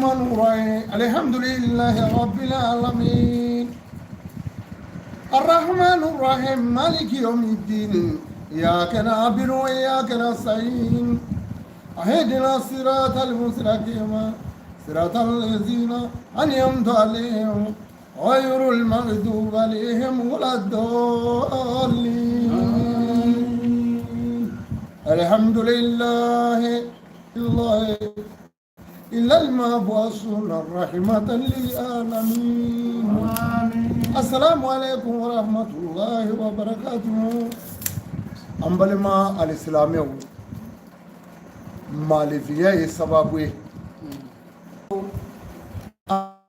الرحمن الرحيم الحمد لله رب العالمين الرحمن الرحيم مالك يوم الدين إياك نعبد وإياك نستعين اهدنا الصراط المستقيم صراط الذين أنعمت عليهم غير المغضوب عليهم ولا الضالين الحمد لله الله إلا المبعوث رحمة للعالمين السلام عليكم ورحمة الله وبركاته an balima alisilamɛw, maalifiya ye sababu ye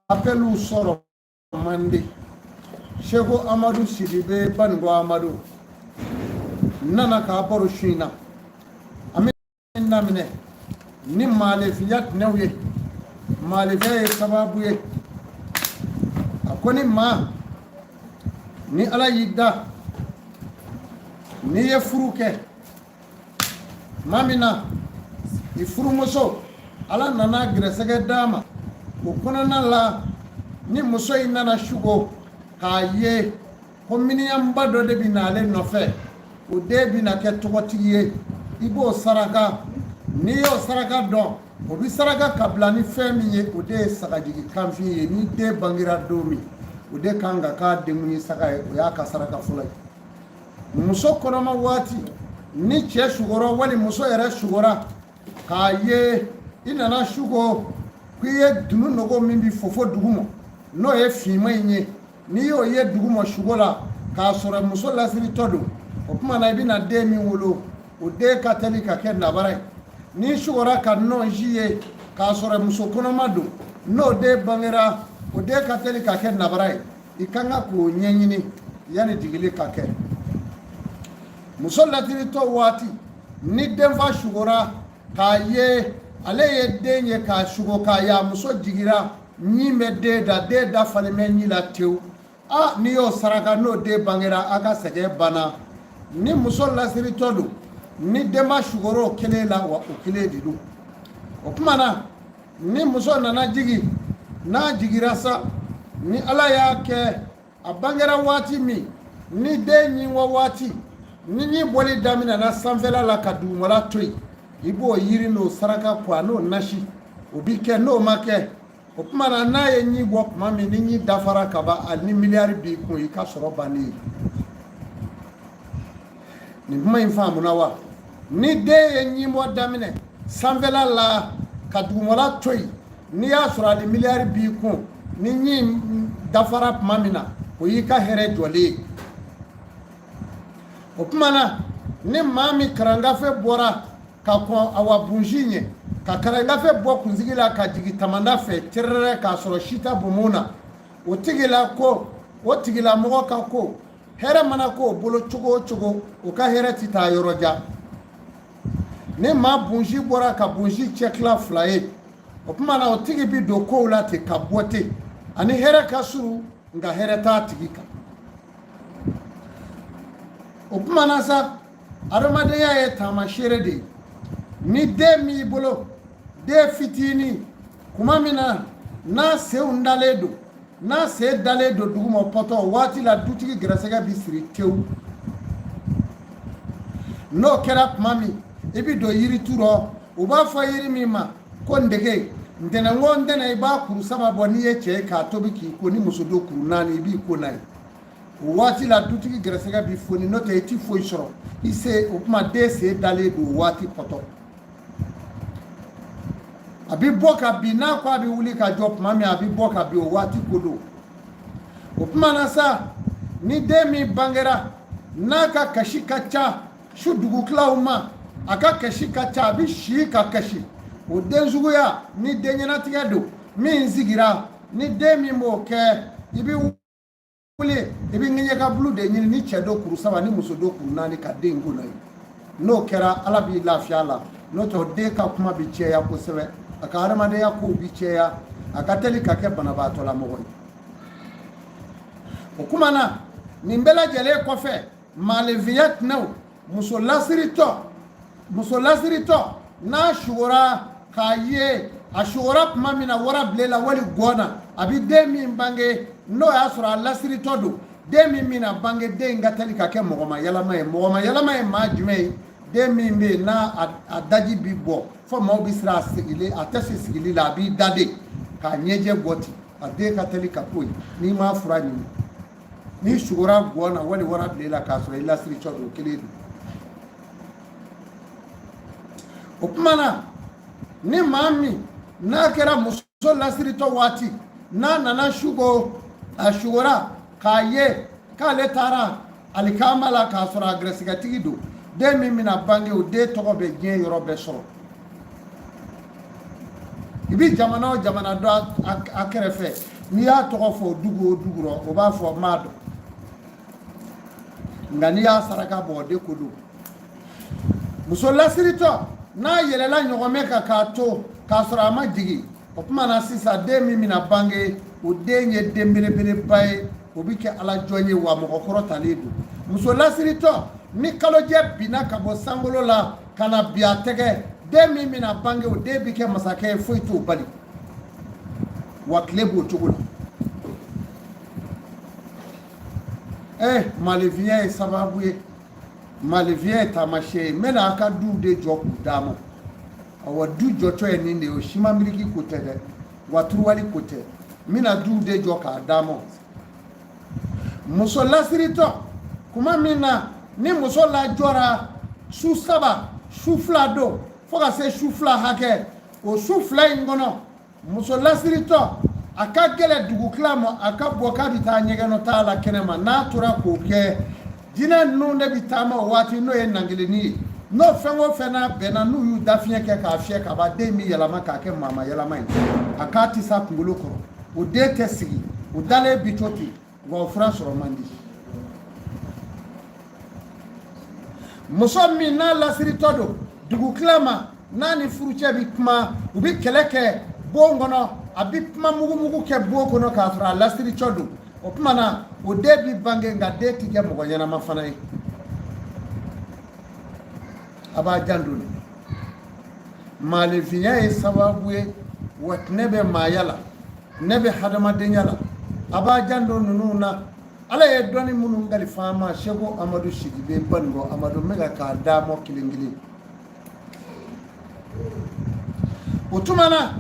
appelw sɔrɔ man di. Seko Amadu Sidibe, Baninko Amadu nana k'a baro su in na. An bɛ daminɛ ni maalifiya tɛnɛw ye. Maalifiya ye sababu ye. A ko ni maa ni Ala y'i da, n'i ye furu kɛ maa min na, i furumuso, Ala nana gɛrɛsɛgɛ d'a ma, o kɔnɔna la, ni muso in nana sugo k'a ye ko miniyanba dɔ de bɛ na ale nɔfɛ, o den bɛna kɛ tɔgɔtigi ye, i b'o saraka. N'i y'o saraka dɔn, o bɛ saraka ka bila ni fɛn min ye, o de ye sagajigi kanfin ye. Ni den bangera don min, o de kan ka k'a denkundi saga ye. O y'a ka saraka fɔlɔ ye. Muso kɔnɔma waati, ni cɛ sugora wali muso yɛrɛ sugora k'a ye i nana sugo k'i ye dunu nogo min bɛ fofo dugu ma, n'o ye finman in ye, n'i y'o ye dugu ma sugo la k'a sɔrɔ muso lasiritɔ don, o tuma na i bɛna den min wolo, o den ka teli ka kɛ nabara ye. N'i sugora ka nɔnsi ye k'a sɔrɔ muso kɔnɔma don, n'o den bangera, o den ka teli ka kɛ nabara ye. I ka kan k'o ɲɛɲini yanni jigili ka kɛ. Muso lasiritɔ waati, ni denfa sugora k'a ye ale ye den ye k'a sugo k'a ye a muso jigira, ɲin bɛ den da, den da falen bɛ ɲin la tewu, a n'i y'o saraka, n'o den bangera, a ka sɛgɛn banna. Ni muso lasiritɔ don, ni denba sugora o kelen la, wa o kelen de don. O tuma na, ni muso nana jigin, n'a jigira sa, ni Ala y'a kɛ a bangera waati min, ni den ɲin wa waati ni ɲin bɔli daminɛna sanfɛla la ka dugumala to yen, i b'o yiri n'o saraka ko a n'o nasi, o bi kɛ. N'o ma kɛ, o tuma na, n'a ye ɲin bɔ tuma min, ni ɲin dafara ka ban, hali ni miliyari b'i kun, i ka sɔrɔ bannen ye. Nin kuma in faamuna wa? Ni den ye ɲin bɔ daminɛ sanfɛla la ka dugumala to yen, n'i y'a sɔrɔ hali miliyari b'i kun, ni ɲin dafara tuma min na, o y'i ka hɛrɛ jɔlen ye. O tuma na, ni maa min karangafe bɔra ka kɔn awa bunsi ɲɛ, ka karangafe bɔ kunsigi la ka jigin tamanda fɛ tɛrɛrɛ k'a sɔrɔ sita bomo na, o tigila ko o tigilamɔgɔ ka ko hɛrɛ mana k'o bolo cogo o cogo, o ka hɛrɛ tɛ taa yɔrɔ jan. Ni maa bunsi bɔra ka bunsi cɛ tila fila ye, o tuma na, o tigi bi don kow la ten ka bɔ ten, ani hɛrɛ ka surun, nka hɛrɛ t'a tigi kan. O tuma na sa, adamadenya ye taamaseere de ye. Ni den b'i bolo, den fitinin, kuma min na n'a senw dalen don, n'a sen dalen don duguma pɔtɔ, waati la dutigi gɛrɛsɛgɛ bi siri tewu. N'o kɛra tuma min, i bi don yiritu rɔ, u b'a fɔ yiri min ma ko ndege, ntɛnɛn o ntɛnɛn, i b'a kuru saba bɔ. N'i ye cɛ ye k'a tobi k'i ko, ni muso don, kuru naani, i b'i ko n'a ye. O waati la dutigi gɛrɛsɛgɛ bi foni, n'o tɛ i ti foyi sɔrɔ i se. O tuma den sen dalen don waati pɔtɔ, a bi bɔ ka bin. N'a ko a bɛ wuli ka jɔ tuma min, a bi bɔ ka bin, o waati ko don. O tuma na sa, ni den min bangera n'a ka kasi ka ca su dugutilaw ma, a ka kasi ka ca, a bɛ si ka kasi, o den suguya, ni den ɲɛnatigɛ don min sigira, ni den min b'o kɛ, i bɛ wuli, i bɛ ŋɛɲɛkabulu de ɲini, ni cɛ don kuru saba, ni muso don kuru naani, ka den ko n'a ye. N'o kɛra, Ala b'i lafiya la. N'o tɛ, den ka kuma bɛ cɛya kosɛbɛ, a ka adamadenya kow bɛ cɛya, a ka teli ka kɛ banabaatɔlamɔgɔ ye. O kuma na, nin bɛɛ lajɛlen kɔfɛ, maaninfinya tɛnɛw, muso lasiritɔ, n'a sugora k'a ye A sugora tuma min na wara bilen la wali gɔn na, a bɛ den min bange, n'o y'a sɔrɔ a lasiritɔ don, den min bɛna bange, den in ka teli ka kɛ mɔgɔma yɛlɛma ye. Mɔgɔma yɛlɛma ye maa jumɛn ye? Den min bɛ yen n'a a daji bi bɔ fo maaw bɛ siran a sigili, a tɛ se sigili la, a b'i da de k'a ɲɛjɛ bɔ ten. A den ka teli ka k'o ye n'i m'a fura ɲini. N'i sugora gɔn na wali wara bilen la k'a sɔrɔ i lasiritɔ don, o kelen don. O tuma na, ni maa min n'a kɛra muso lasiritɔ waati, n'a nana sugo, a sugora k'a ye k'ale taara alikama la k'a sɔrɔ a gɛrɛsɛgɛtigi don, den min bɛna bange, o den tɔgɔ bɛ diɲɛ yɔrɔ bɛɛ sɔrɔ. I bɛ jamana o jamana dɔn a kɛrɛfɛ, n'i y'a tɔgɔ fɔ o dugu o dugu rɔ, o b'a fɔ n b'a dɔn. Nka n'i y'a saraka bɔ, o de ko don. Muso lasiritɔ, n'a yɛlɛla ɲɔgɔmɛ kan k'a to k'a sɔrɔ a ma jigin, o tuma na sisan, den min bɛna bange, o den ye den belebeleba ye, o bɛ kɛ ala jɔn ye, wa mɔgɔ kɔrɔtalen don. Muso lasiritɔ, ni kalojɛ binna ka bɔ sankolo la ka na bin a tɛgɛ, den min bɛna bange, o den bɛ kɛ masakɛ ye, foyi t'o bali, wa tile b'o cogo la. Malifinya ye sababu ye, malifinya ye taamasiyɛn ye. N bɛna a ka duw de jɔ k'u d'a ma. Awa, du jɔtɔ ye nin de ye. O siman biriki ko tɛ dɛ, wa turuwali ko tɛ. N bɛna duw de jɔ k'a d'a ma. Muso lasiritɔ, kuma min na ni muso lajɔra su 3, su 2 don, fo ka se su 2 hakɛ, o su 2 in kɔnɔ, muso lasiritɔ, a ka gɛlɛ dugutila ma a ka bɔ k'a bɛ taa ɲɛgɛnɔ t'a la kɛnɛma. N'a tora k'o kɛ, jinɛ ninnu de bɛ taama o waati, n'o ye nangelenni ye. N'o fɛn o fɛn n'a bɛnna, n'u y'u da fiɲɛ kɛ k'a fiyɛ ka ban, den bɛ yɛlɛma k'a kɛ maama yɛlɛma ye. A k'a tɛ s'a kunkolo kɔrɔ, o den tɛ sigi, o dalen bi to ten, wa o fura sɔrɔ man di. Muso min n'a lasiritɔ don dugutila ma, n'a ni furucɛ bɛ kuma, u bɛ kɛlɛ kɛ bon kɔnɔ, a bɛ kuma mugumugu kɛ bon kɔnɔ k'a sɔrɔ a lasiritɔ don, o tuma na o den bɛ bange, nka den tɛ kɛ mɔgɔ ɲɛnama fana ye. A b'a janto de. Maaninfinya ye sababu ye, wa tɛnɛ bɛ maaya la, tɛnɛ bɛ hadamadenya la. A b'a janto ninnu na. Ala ye dɔnni minnu kalifa an ma, Seko Amadu Sidibe Banikɔ Amadu, n bɛ ka k'a d'a ma kelen kelen. O tuma na,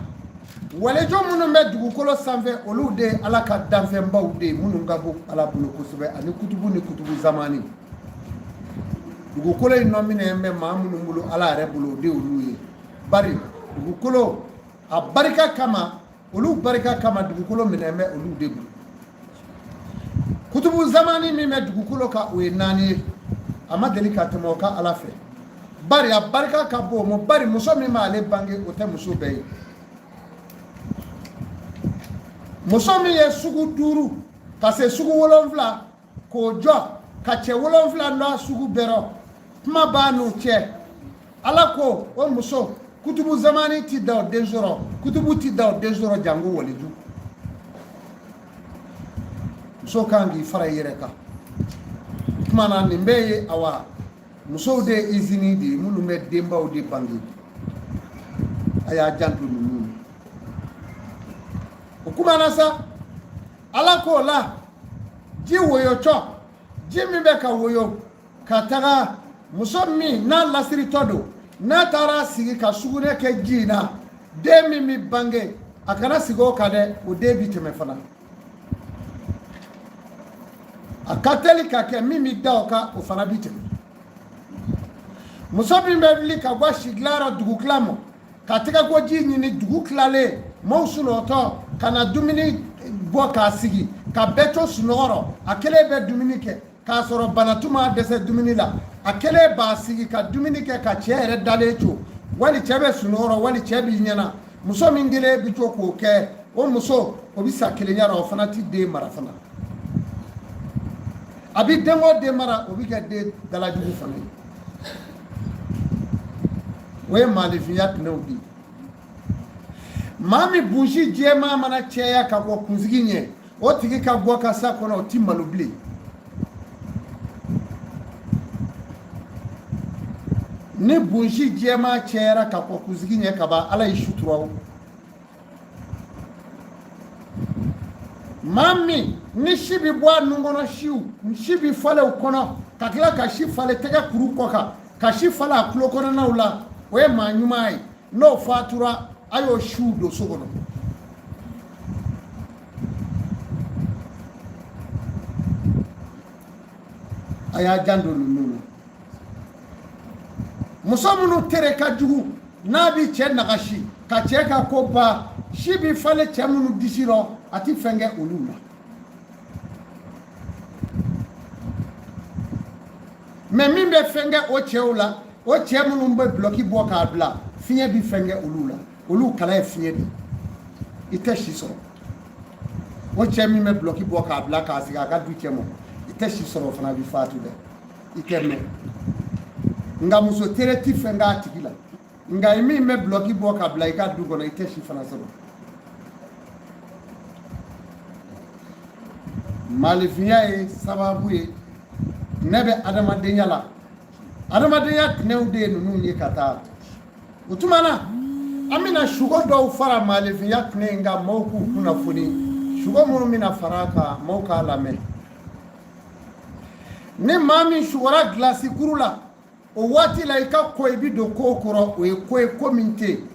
walejo minnu bɛ dugukolo sanfɛ, olu de ye Ala ka danfɛnbaw de ye, minnu ka bon Ala bolo kosɛbɛ, ani kutubu ni kutubu zamani. Dugukolo in nɔ minɛ bɛ maa minnu bolo Ala yɛrɛ bolo, o de olu ye. Bari dugukolo a barika kama, olu barika kama, dugukolo minɛ bɛ olu de bolo. Kutubu zamani min bɛ dugukolo kan, o ye 4 ye. A ma deli ka tɛmɛ o kan Ala fɛ, bari a barika ka bon o ma. Bari muso min b'ale bange, o tɛ muso bɛɛ ye. Muso min ye sugu 5 ka se sugu 7 k'o jɔ ka cɛ 7 dɔn sugu bɛɛ rɔ, kuma b'a n'u cɛ. Ala ko o muso, kutubu zamani ti da o den sɔrɔ, kutubu ti da o den sɔrɔ, jango waliju. Muso kan k'i fara i yɛrɛ kan. Kuma na, nin bɛɛ ye, awa, musow de ye izini de ye minnu bɛ denbaw de bange. A y'a janto ninnu na. O kuma na sa, Ala k'o la ji woyotɔ, ji min bɛ ka woyo ka taga, muso min n'a lasiritɔ don, n'a taara sigi ka sugunɛ kɛ ji in na, den min bɛ bange, a kana sigi o kan dɛ, o den bɛ tɛmɛ fana. A ka teli ka kɛ min bɛ da o kan, o fana bɛ tɛmɛ. Muso min bɛ wuli ka bɔ sigilan rɔ dugutila ma ka tɛgɛko ji ɲini dugu tilalen, maaw sunɔgɔtɔ, ka na dumuni bɔ k'a sigi ka bɛɛ to sunɔgɔ rɔ, a kelen bɛ dumuni kɛ k'a sɔrɔ banatu ma dɛsɛ dumuni la, a kelen b'a sigi ka dumuni kɛ ka cɛ yɛrɛ dalen to, wali cɛ bɛ sunɔgɔ rɔ, wali cɛ b'i ɲɛna. Muso min kelen bɛ to k'o kɛ, o muso, o bɛ sa kelenya rɔ, o fana ti den mara fana. A bɛ den o den mara, o bɛ kɛ den dalajugu fana ye. O ye maaninfinya tɛnɛw de ye. Maa min bunsi jɛman mana cɛya ka bɔ kunsigi ɲɛ, o tigi ka bɔ ka sa kɔnɔ, o ti malo bilen. Ni bunsi jɛman cɛyara ka bɔ kunsigi ɲɛ ka ban, Ala y'i sutura. O Maa min ni si bɛ bɔ a nun kɔnɔ, siw si bɛ falen o kɔnɔ, ka tila ka si falen tɛgɛ kuru kɔ kan, ka si falen a tulo kɔnɔnaw la, o ye maa ɲuman ye. N'o fatura, a y'o siw don so kɔnɔ. A y'a janto ninnu na. Muso minnu tere ka jugu, n'a bɛ cɛ nagasi ka cɛ ka ko ban, si bɛ falen cɛ minnu disi rɔ, a tɛ fɛn kɛ olu la. Mais min bɛ fɛn kɛ o cɛw la, o cɛ minnu bɛ bulɔki bɔ k'a bila, fiɲɛ bɛ fɛn kɛ olu la. Olu kala ye fiɲɛ de ye, i tɛ si sɔrɔ. O cɛ min bɛ bulɔki bɔ k'a bila k'a sigi a ka du cɛ ma, i tɛ si sɔrɔ, o fana bɛ faatu dɛ, i tɛ mɛn. Nka muso tere ti fɛn k'a tigi la. Nka min bɛ bulɔki bɔ k'a bila i ka du kɔnɔ, i tɛ si fana sɔrɔ. Maalifinya ye sababu ye, tɛnɛ bɛ adamadenya la. Adamadenya tɛnɛw de ye ninnu ye ka taa. O tuma na, an bɛna sugo dɔw fara maalifinya tɛnɛ in kan, maaw k'u kunnafoni. Sugo minnu bɛna fara a kan, maaw k'a lamɛn. Ni maa min sugora gilasi kuru la, o waati la i ka ko, i bɛ don ko kɔrɔ, o ye ko ye, ko min tɛ yen,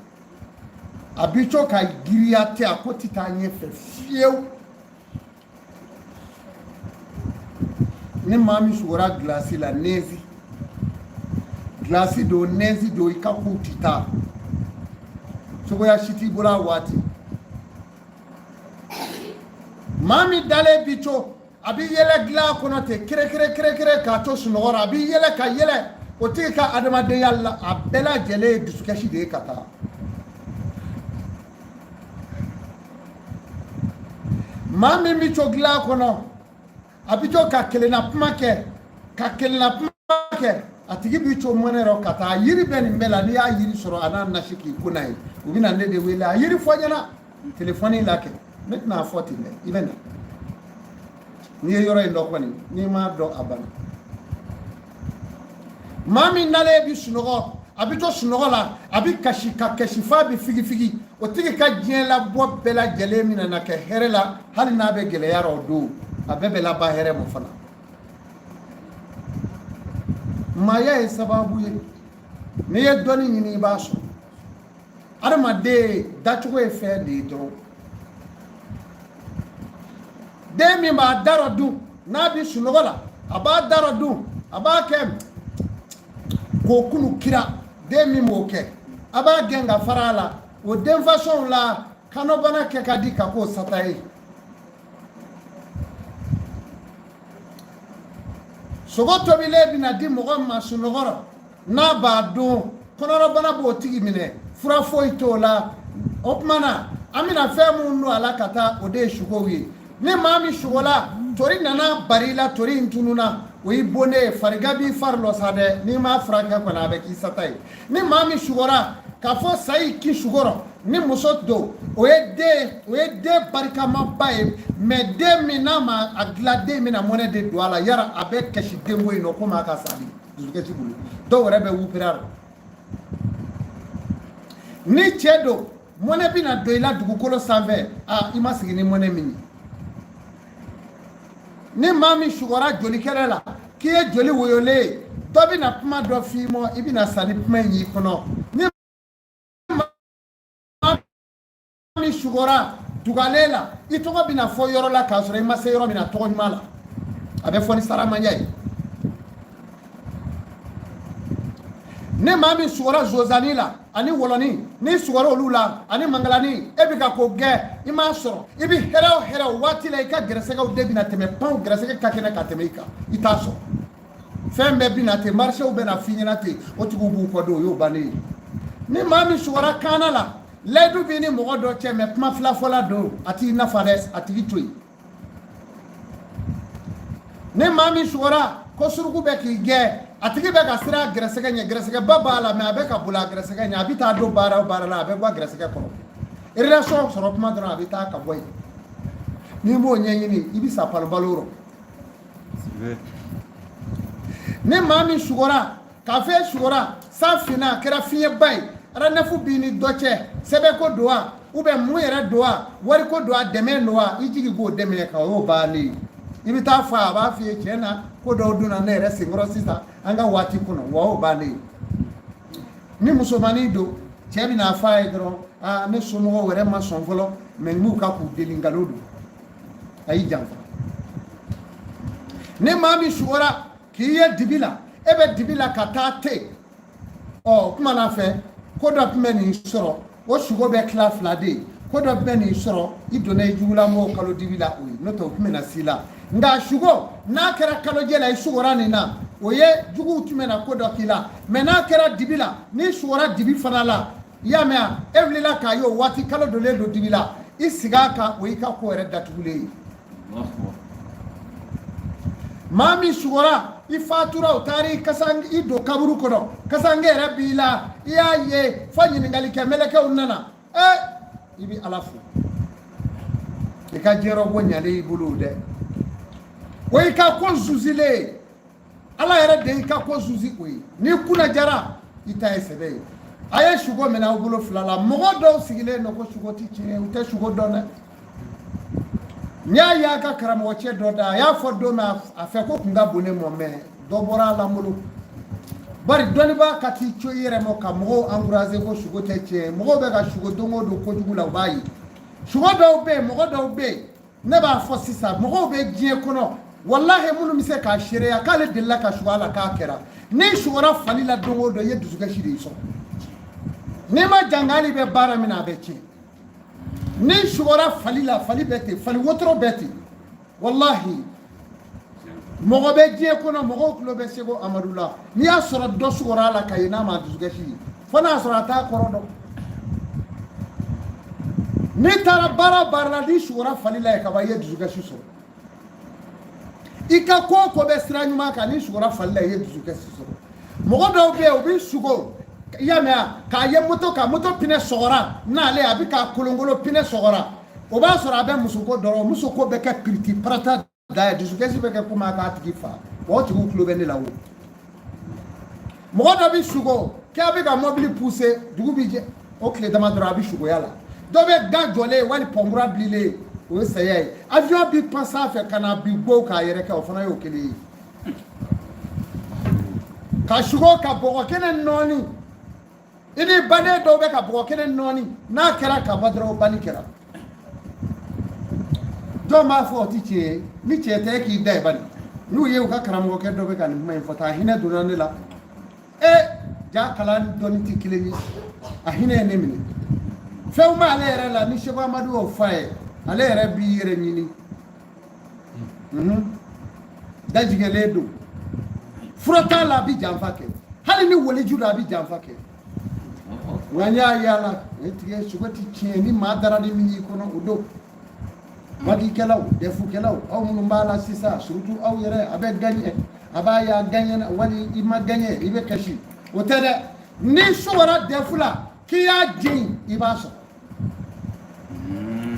a bɛ to ka giriya tɛ, a ko tɛ taa ɲɛfɛ fiyewu. Ni maa min sugora gilasi la, nɛzi gilasi don, nɛzi don, i ka kow tɛ taa, cogoya si t'i bolo a waati. Maa min dalen bi to, a bɛ yɛlɛ dilan kɔnɔ ten kerekere kerekere k'a to sunɔgɔ la, a bɛ yɛlɛ ka yɛlɛ, o tigi ka adamadenya la, a bɛɛ lajɛlen ye dusukasi de ye ka taa. Maa min bɛ to dilan kɔnɔ, a bɛ to ka kelenna kuma kɛ, ka kelenna kuma kɛ, a tigi bɛ to mɔnɛ rɔ ka taa. Yiri bɛ nin bɛɛ la. N'i y'a yiri sɔrɔ, a n'a nasi k'i ko n'a ye, u bɛ na ne de wele, a yiri fɔ n ɲɛna telefɔni la kɛ. Ne tɛna a fɔ ten dɛ, i bɛ na. N'i ye yɔrɔ in dɔn kɔni, n'i m'a dɔn, a banna. Maa min nalen bɛ sunɔgɔ, a bɛ to sunɔgɔ la, a bɛ kasi ka kasi f'a bɛ figifigi, o tigi ka diɲɛ labɔ bɛɛ lajɛlen bɛna na kɛ hɛrɛ la. Hali n'a bɛ gɛlɛya rɔ o don, a bɛɛ bɛ laban hɛrɛ ma fana. Maaya ye sababu ye, n'i ye dɔnni ɲini, i b'a sɔrɔ. Adamaden dacogo ye fɛn de ye dɔrɔn. Den min b'a da rɔ dun, n'a bɛ sunɔgɔ la, a b'a da rɔ dun, a b'a kɛ k'o kunu kira. Den min b'o kɛ, a b'a gɛn ka fara a la. O denfasɔnw la, kanɔbana kɛ ka di ka k'o sata ye. Sogo tobilen bɛna di mɔgɔ ma sunɔgɔ rɔ, n'a b'a dun, kɔnɔrɔbana b'o tigi minɛ, fura foyi t'o la. O tuma na, an bɛna fɛn minnu don a la ka taa, o de ye sugow ye. Ni maa min sugola, tori nana bari la, tori in tununa, o y'i bonne ye. Farigan b'i fari lɔ sa dɛ, n'i m'a furakɛ kɔni, a bɛ k'i sata ye. Ni maa min sugora k'a fɔ sa y'i kin sugorɔ, ni muso don, o ye den, o ye den barikamaba ye. Mais den min n'a ma a dilan, den bɛna mɔnɛ de don a la. Yara a bɛ kasi denko in nɔ komi a ka sa de dusukasi bolo. Dɔw yɛrɛ bɛ wupira rɔ. Ni cɛ don, mɔnɛ bɛna don i la dugukolo sanfɛ, a i ma sigi ni mɔnɛ min ye. Ni maa min sugora jolikɛlɛ la, k'i ye joli woyolen ye, dɔ bɛna kuma dɔ f'i ma, i bɛna sa ni kuma in y'i kɔnɔ. Ni maa min sugora dugalen la, i tɔgɔ bɛna fɔ yɔrɔ la k'a sɔrɔ i ma se yɔrɔ min na tɔgɔ ɲuman la, a bɛ fɔ ni saramaya ye. Ni maa min sugora zozani la ani wɔlɔni, n'i sugora olu la ani mangalani, e bɛ ka ko gɛn, i m'a sɔrɔ, i bɛ hɛrɛ o hɛrɛ o waati la, i ka gɛrɛsɛgɛw de bɛna tɛmɛ panw, gɛrɛsɛgɛ ka kɛnɛ ka tɛmɛ i kan, i t'a sɔrɔ. Fɛn bɛɛ bɛna ten, marisew bɛna f'i ɲɛna ten, o tigiw b'u kɔ don, o y'o bannen ye. Ni maa min sugora kaana la, layidu b'i ni mɔgɔ dɔ cɛ, mais kuma fila fɔla don, a t'i nafa dɛ, a tigi to yen. Ni maa min sugora ko suruku bɛ k'i gɛn, a tigi bɛ ka siran a gɛrɛsɛgɛ ɲɛ, gɛrɛsɛgɛba b'a la, mais a bɛ ka boli a gɛrɛsɛgɛ ɲɛ, a bɛ taa don baara o baara la, a bɛ bɔ a gɛrɛsɛgɛ kɔrɔ. Relation sɔrɔ kuma dɔrɔn, a bɛ taa ka bɔ yen. N'i m'o ɲɛɲini, i bɛ sa palobalo rɔ. Ni maa min sugora k'a fɔ e sugora, san finna, a kɛra fiɲɛba ye, ranɛfu b'i ni dɔ cɛ, sɛbɛnko don wa. ou bien mun yɛrɛ don wa, wariko don wa, dɛmɛ don wa, i jigi b'o dɛmɛ kan, o y'o bannen ye. I bɛ taa fɔ a b'a f'i ye tiɲɛ na ko dɔw donna ne yɛrɛ senkɔrɔ sisan an ka waati kɔnɔ, wa o bannen ye. Ni musomannin don, cɛ bɛna fɔ a ye dɔrɔn, aa, ne somɔgɔw yɛrɛ ma sɔn fɔlɔ, mɛ n b'u ka k'u deli, nkalon don, a y'i janfa. Ni maa min sugora k'i ye dibi la, e bɛ dibi la ka taa te, ɔ o kuma na fɛ ko dɔ tun bɛ nin sɔrɔ, o sugo bɛ tila fila de ye. Ko dɔ bɛ nin sɔrɔ, i donna i jugulamɔgɔw kalo dibi la, o ye, n'o tɛ o tun bɛ na s'i la. Nka sugo n'a kɛra kalojɛ la, i sugora nin na, o ye juguw tun bɛ na ko dɔ k'i la. Mɛ n'a kɛra dibi la, n'i sugora dibi fana la, i y'a mɛn wa, e wulila k'a ye o waati kalo donnen don dibi la, i sigi a kan, o y'i ka ko yɛrɛ datugulen ye. Maa min sugora, i fatura, u taara i kasa i don kaburu kɔnɔ, kasange yɛrɛ b'i la, i y'a ye fo ɲininkali kɛ mɛlɛkɛw nana, i bɛ Ala fo, i ka diɲɛrɔbɔ ɲalen i bolo dɛ, o y'i ka ko zuzilen ye. Ala yɛrɛ de y'i ka ko zuzi, o ye n'i kunna jara, i ta ye sɛbɛ ye. A ye sugo minɛ aw bolo fila la. Mɔgɔ dɔw sigilen don ko sugo ti tiɲɛ, u tɛ sugo dɔn dɛ. N y'a ye a ka karamɔgɔcɛ dɔ da, a y'a fɔ don min a fɛ ko kun ka bon ne ma, mɛ dɔ bɔra a la n bolo. Bari dɔnnibaa ka t'i co i yɛrɛ ma ka mɔgɔw encourager ko sugo tɛ tiɲɛ. Mɔgɔw bɛ ka sugo don o don kojugu la, u b'a ye sugo dɔw bɛ yen, mɔgɔ dɔw bɛ yen. Ne b'a fɔ sisan, mɔgɔw bɛ diɲɛ kɔnɔ, walahi, minnu bɛ se k'a seereya k'ale delila ka sugo a la k'a kɛra. N'i sugora fali la don o don, i ye dusukasi de sɔrɔ. N'i ma jangali bɛ baara min na, a bɛ tiɲɛ. N'i sugora fali la, fali bɛ ten, fali wotoro bɛ ten. Walahi, mɔgɔ bɛ diɲɛ kɔnɔ, mɔgɔw tulo bɛ Seko Amadu la, n'i y'a sɔrɔ dɔ sugora a la ka ye n'a ma dusukasi ye, fo n'a sɔrɔ a t'a kɔrɔ dɔn. N'i taara baara o baara la, n'i sugora fali la yen ka ban, i ye dusukasi sɔrɔ. I ka ko o ko bɛ sira ɲuman kan, n'i sugora fali la, i ye dusukasi sɔrɔ. Mɔgɔ dɔw bɛ yen, u bɛ sugo, i y'a mɛn wa, k'a ye moto kan, moto pinɛ sɔgɔra n'ale, a bɛ k'a kolonkolon, pinɛ sɔgɔra, o b'a sɔrɔ a bɛ musoko dɔrɔn, musoko bɛ kɛ piriti parata da ye, dusukasi bɛ kɛ komi a k'a tigi fa wa. O tigiw tulo bɛ ne la. O mɔgɔ dɔ bɛ sugo k'a bɛ ka mɔbili pousser, dugu bɛ jɛ, o tile dama dɔrɔn a bɛ sugoya la. Dɔ bɛ gan jɔlen wali pɔnkura bililen, o ye saya ye. Avion bi pan sanfɛ ka na bin gbow k'a yɛrɛ kɛ, o fana y'o kelen ye. Ka sugo ka bɔgɔ kɛnɛ nɔɔni, i ni baden dɔw bɛ ka bɔgɔ kɛnɛ nɔɔni, n'a kɛra ka ban dɔrɔn, o banni kɛra. Dɔw b'a fɔ o ti tiɲɛ ye, ni tiɲɛ tɛ, e k'i da ye bani. N'u ye u ka karamɔgɔkɛ dɔ bɛ ka nin kuma in fɔ tan, a hinɛ donna ne la. E ja kalan dɔnni tɛ kelen ye, a hinɛ ye ne minɛ. Fɛnw b'ale yɛrɛ la, ni Seko Amadu y'o f'a ye, ale yɛrɛ b'i yɛrɛ ɲini, dajigɛlen don, fura t'a la, a bɛ janfa kɛ, hali ni waliju don, a bɛ janfa kɛ. Nka n y'a yala o tigɛ, sogo ti tiɲɛ ni maa dara ni min y'i kɔnɔ, o don. Magikɛlaw, dɛfukɛlaw, aw minnu b'a la sisan, surtout aw yɛrɛ, a bɛ gagné, a b'a ye a gagné wali i ma gagné, i bɛ kasi. O tɛ dɛ, n'i sugora dɛfu la k'i y'a jeni, i b'a sɔrɔ,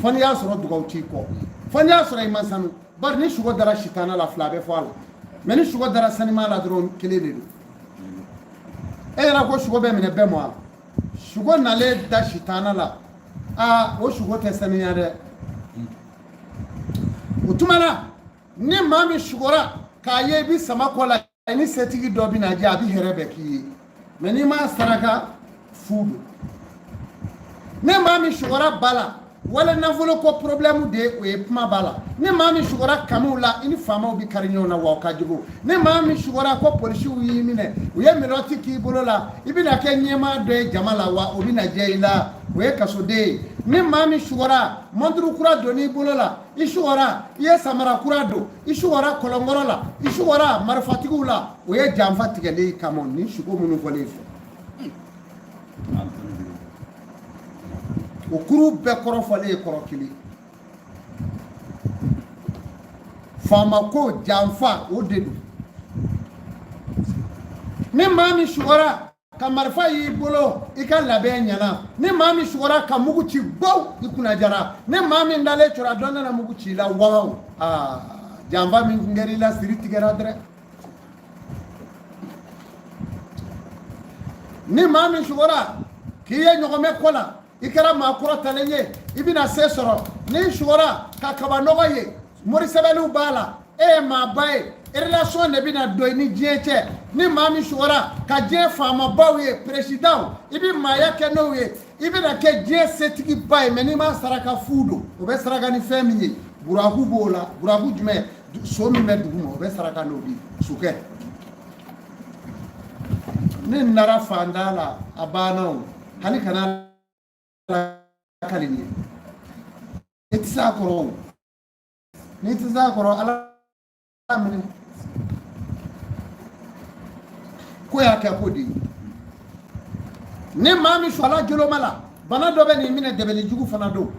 fo n'i y'a sɔrɔ dugawu t'i kɔ, fo n'i y'a sɔrɔ i ma sanu. Bari ni sugo dara sitana la, fila bɛ fɔ a la, mɛ ni sugo dara sanima la dɔrɔn, kelen de don. E yɛrɛ ko sugo bɛ minɛ bɛɛ ma wa? Sugo nalen da sitana la, aa, o sugo tɛ saniya dɛ. O tuma na, ni maa min sugora k'a ye i bɛ sama kɔ la, i ni setigi dɔ bɛ na diya, a bɛ hɛrɛ bɛɛ k'i ye, mɛ n'i m'a saraka, fu don. Ni maa min sugora ba la, wala nafolo ko problème de ye, o ye kuma b'a la. Ni maa min sugora kamiw la, i ni faamaw bɛ kari ɲɔgɔn na, wa o ka jugu. Ni maa min sugora ko polisiw y'i minɛ, u ye menottes k'i bolo la, i bɛna kɛ ɲɛmaa dɔ ye jama la, wa o bɛna diya i la, o ye kasoden ye. Ni maa min sugora montre kura donn'i bolo la, i sugora i ye samara kura don, i sugora kɔlɔnkɔrɔ la, i sugora marifatigiw la, o ye janfa tigɛlen kama. Ni sugo minnu fɔlen fɛ, o kuru bɛɛ kɔrɔ fɔlen ye kɔrɔ kelen: faama ko janfa, o de don. Ni maa min sugora ka marifa y'i bolo, i ka labɛn ɲɛna. Ni maa min sugora ka mugu ci gbow, i kunna jara. Ni maa min dalen cora, dɔ nana mugu ci i la, waw, aa, janfa min tun kɛra i la, siri tigɛra dɛrɛ. Ni maa min sugora k'i ye ɲɔgɔmɛ kɔ la, I kɛra maa kɔrɔtalen ye, i bɛna se sɔrɔ. N'i sugora ka kaba nɔgɔ ye, mori sɛbɛnniw b'a la, e ye maaba ye, relation de bɛna don i ni diɲɛ cɛ. Ni maa min sugora ka diɲɛ faamabaw ye, présidentw, i bɛ maaya kɛ n'o ye, i bɛna kɛ diɲɛ setigiba ye. Mais n'i ma saraka fu don, o bɛ saraka ni fɛn min ye, buraku b'o la. Buraku jumɛn? So min bɛ dugu ma, o bɛ saraka n'o de ye, sokɛ. Ne nara fanda la, a banna o. Hali kana lakali nin ye, i tɛ se a kɔrɔ o. N'i tɛ se a kɔrɔ, ala minɛ ko y'a kɛ ko de ye. Ni maa min sɔrɔla joloma la, bana dɔ bɛ n'i minɛ, dɛbɛli jugu fana don.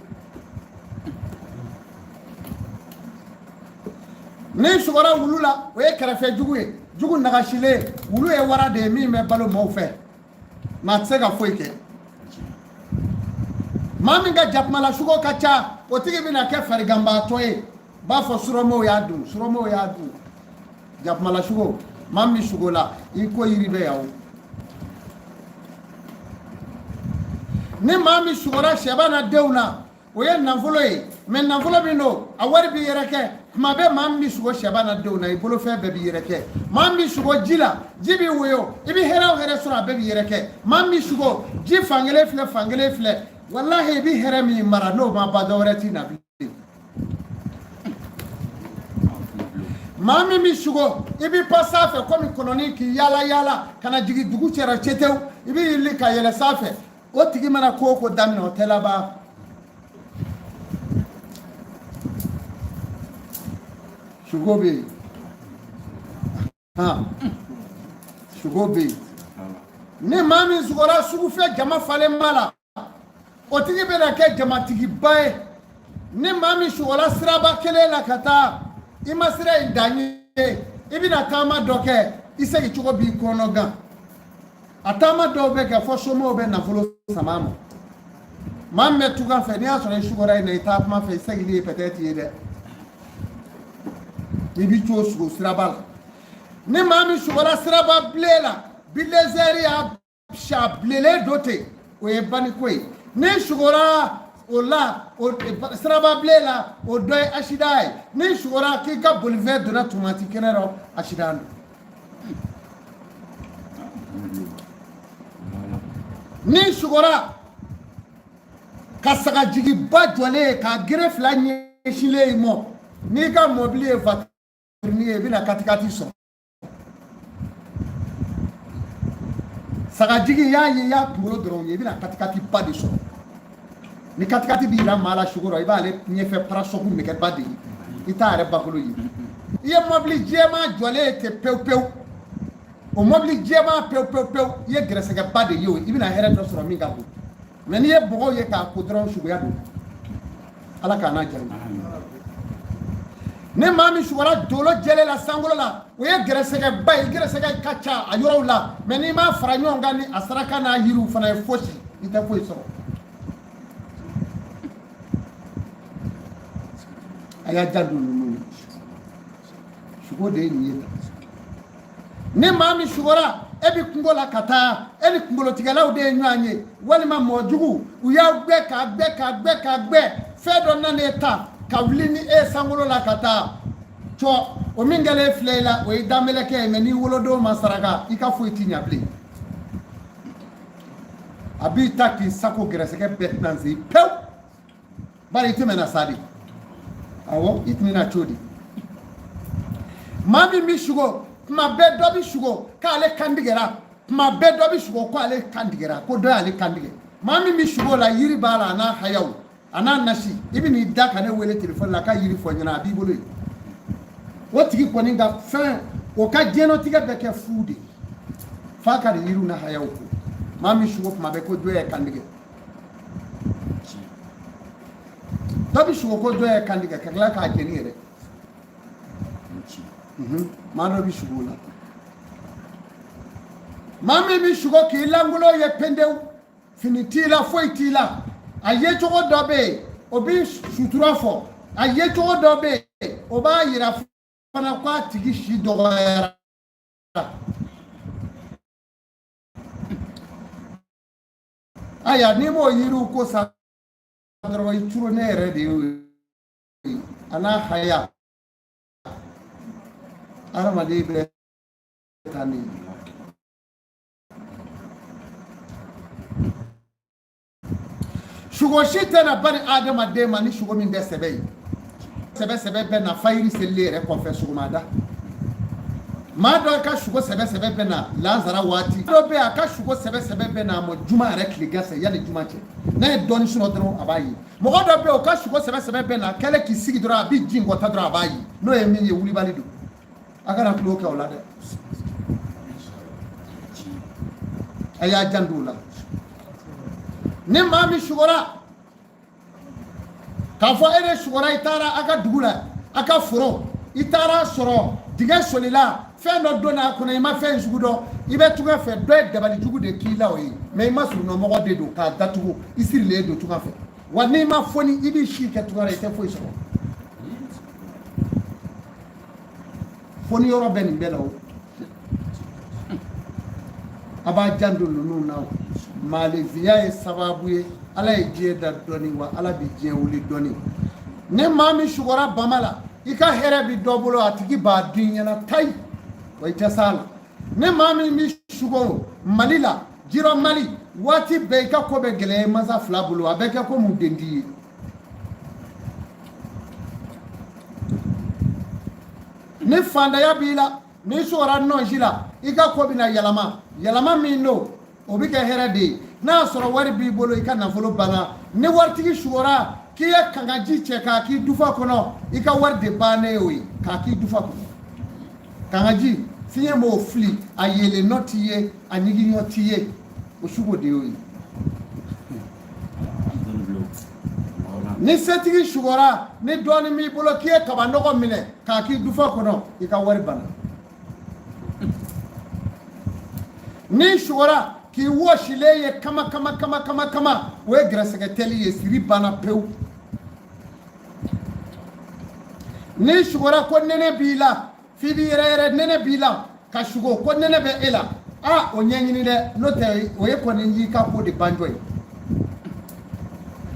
N'i sugora wulu la, o ye kɛrɛfɛ jugu ye, jugu nagasilen. Wulu ye wara de ye min bɛ balo maaw fɛ, maa tɛ se ka foyi kɛ. Maa min ka jakumala sugo ka ca, o tigi bɛna kɛ fariganbaatɔ ye, b'a fɔ surɔmɔw y'a dun, surɔmɔw y'a dun. Jakumala sugo, maa min sugo la, i ko yiri bɛ yan o. Ni maa min sugora sɛba na denw na, o ye nafolo ye. Mais nafolo min don, a wari b'i yɛrɛkɛ tuma bɛɛ. Maa min bɛ sugo sɛba na denw na, i bolofɛn bɛɛ b'i yɛrɛkɛ. Maa min bɛ sugo ji la, ji b'i woyo, i bɛ hɛrɛ o hɛrɛ sɔrɔ, a bɛɛ b'i yɛrɛkɛ. Maa min bɛ sugo ji fankelen filɛ, fankelen filɛ, walahi, i bɛ hɛrɛ min mara, n'o ma ban, dɔwɛrɛ t'i na bilen. Maa min bɛ sugo, i bɛ pan sanfɛ komi kɔnɔnin, k'i yaala yaala ka na jigin dugu cɛra cetew, i bɛ yili ka yɛlɛ sanfɛ. O tigi mana ko o ko daminɛ, o tɛ laban. Sugo bɛ yen, han, sugo bɛ yen. Ni maa min sugora sugufɛ, jama falen b'a la, o tigi bɛna kɛ jamatigiba ye. Ni maa min sugora siraba kelen la ka taa, i ma sira in dan ye, i bɛna taama dɔ kɛ, i segin cogo b'i kɔnɔ gan. A taama dɔw bɛ kɛ fɔ somɔgɔw bɛ nafolo sama ma. Maa min bɛ tunga fɛ, n'i y'a sɔrɔ i sugora yen na, i taa kuma fɛ, i seginni ye peut-être ye dɛ, i b'i to sugo siraba la. Ni maa min sugora siraba bilen la, bilezɛri y'a sa bilenlen don ten, o ye baniko ye. N'i sugora o la, o siraba bilen la, o dɔ ye accident ye. N'i sugora k'i ka bolifɛn donna tomati kɛnɛ rɔ, accident don. N'i sugora ka sagajigiba jɔlen ye k'a gere fila ɲɛsinlen i mɔ, n'i ka mɔbili ye vatirini ye, i bɛna katikati sɔrɔ. Sagajigi y'a ye, i y'a kunkolo dɔrɔn ye, i bɛna katikati ba de sɔrɔ. Ni katikati b'i yira maa la sugo rɔ, i b'ale ɲɛfɛ pare-choc nɛgɛba de ye, i t'a yɛrɛ bakolo ye. I ye mɔbili jɛman jɔlen ye ten pewu pewu, o mɔbili jɛman pewu pewu pewu, i ye gɛrɛsɛgɛba de ye o, i bɛna hɛrɛ dɔ sɔrɔ min ka bon. Mais n'i ye bɔgɔw ye k'a ko dɔrɔn, sugoya don. Ala k'a n'a jaabi. Ni maa min sugora dolo jɛlen la sankolo la, o ye gɛrɛsɛgɛba ye. Gɛrɛsɛgɛ ka ca a yɔrɔw la, mais n'i m'a fara ɲɔgɔn kan ni a saraka n'a yiriw fana ye, fosi i tɛ foyi sɔrɔ. A y'a janto ninnu na, sugo de ye nin ye tan. Ni maa min sugora, e bɛ kungo la ka taa, e ni kunkolotigɛlaw de ye ɲɔgɔn ye, walima mɔgɔ jugu, u y'aw gbɛ k'a gbɛ k'a gbɛ k'a gbɛ, fɛn dɔ nana e ta ka wuli ni e ye sankolo la ka taa cɔ, o min kɛlen filɛ i la, o ye danbɛlɛkɛ ye. Mais n'i wolodon ma saraka, i ka foyi ti ɲa bilen. A b'i ta k'i sago, gɛrɛsɛgɛ bɛɛ tɛna se pewu, bari i tɛmɛna sa de. Awɔ, i tɛmɛna cogo di? Maa min bɛ sugo tuma bɛɛ, dɔ bɛ sugo k'ale kan tigɛra. Tuma bɛɛ dɔ bɛ sugo ko ale kan tigɛra, ko dɔ y'ale kan tigɛ. Maa min bɛ sugo la, yiri b'a la, a n'a hayaw, a n'a nasi. I bɛ n'i da ka ne wele telefɔni la ka yiri fɔ n ɲɛna, a b'i bolo yen. O tigi kɔni ka fɛn, o ka diɲɛnatigɛ bɛ kɛ fu de ye, f'a ka nin yiriw n'a hayaw ko. Maa min sugo tuma bɛɛ ko dɔ ye kan tigɛ, dɔ bɛ sugo ko dɔ ye kan tigɛ ka tila k'a jeni yɛrɛ. Maa dɔ bɛ sugo o la. Maa min bɛ sugo k'i lankolon ye pendewu, fini t'i la, foyi t'i la, a yecogo dɔ bɛ yen, o bɛ sutura fɔ. A yecogo dɔ bɛ yen, o b'a yira fana ko a tigi si dɔgɔyara. Aya, n'i m'o yiriw ko sa dɔrɔn, i turu ne yɛrɛ de y'o ye. A n'a haya, hadamaden bɛ taa ni sugo si tɛ na bani adamaden ma ni sugo min tɛ sɛbɛ ye. Sɛbɛ sɛbɛ bɛ na fayiri selilen yɛrɛ kɔfɛ sɔgɔmada. Maa dɔ ka sugo sɛbɛ sɛbɛ bɛ na lansara waati. Dɔ bɛ yen, a ka sugo sɛbɛ sɛbɛ bɛ na a ma juma yɛrɛ tilegan fɛ, yanni juma cɛ. N'a ye dɔɔni sɔrɔ dɔrɔn, a b'a ye. Mɔgɔ dɔ bɛ yen, o ka sugo sɛbɛ sɛbɛ bɛ na a kɛlen k'i sigi dɔrɔn, a bɛ ji kɔta dɔrɔn, a b'a ye. N'o ye min ye, wulibali don. A kana tulon kɛ o la dɛ, a y'a janto o la. Ni maa min sugora k'a fɔ e de sugora, i taara a ka dugu la, a ka foro, i taara sɔrɔ dingɛ solila, fɛn dɔ donna a kɔnɔ, i ma fɛn sugu dɔn, i bɛ tunga fɛ, dɔ ye dabali jugu de k'i la, o ye mɛ i ma surunɔmɔgɔ de don k'a datugu, i sirilen don tunga fɛ. Wa n'i ma foni, i b'i si kɛ tunga la, i tɛ foyi sɔrɔ. Foni yɔrɔ bɛ nin bɛɛ la o. A b'a janto ninnu na o. Maalefiya ye sababu ye. Ala ye diɲɛ da dɔɔni, wa Ala bɛ diɲɛ wuli dɔɔni. Ni maa min sugora bama la, i ka hɛrɛ bi dɔ bolo, a tigi b'a dun i ɲɛna tayi, wa i tɛ s'a la. Ni maa min bɛ sugo Mali la, jirɔ Mali, waati bɛɛ i ka ko bɛ gɛlɛya i mansa fila bolo, a bɛ kɛ komi den t'i ye. Ni fantanya b'i la, n'i sugora nɔnsi la, i ka ko bɛna yɛlɛma. Yɛlɛma min don, o bɛ kɛ hɛrɛ de ye. N'a y'a sɔrɔ wari b'i bolo, i ka nafolo banna. Ni waritigi sugora k'i ye kangaji cɛ k'a k'i dufa kɔnɔ, i ka wari de bannen y'o ye k'a k'i dufa kɔnɔ. Kangaji fiɲɛ b'o fili, a yeelen nɔ t'i ye, a ɲigin t'i ye, o sugo de y'o ye. Ni setigi sugora, ni dɔɔnin b'i bolo, k'i ye kaba nɔgɔ minɛ k'a k'i dufa kɔnɔ, i ka wari banna. N'i sugora k'i wɔsilen ye kama kama kama kama kama, o ye gɛrɛsɛgɛ tɛli ye, siri banna pewu. N'i sugora ko nɛnɛ b'i la, f'i b'i yɛrɛ yɛrɛ, nɛnɛ b'i la, ka sugo ko nɛnɛ bɛ e la, a o ɲɛɲini dɛ, n'o tɛ o ye kɔni y'i ka ko de banjɔ ye.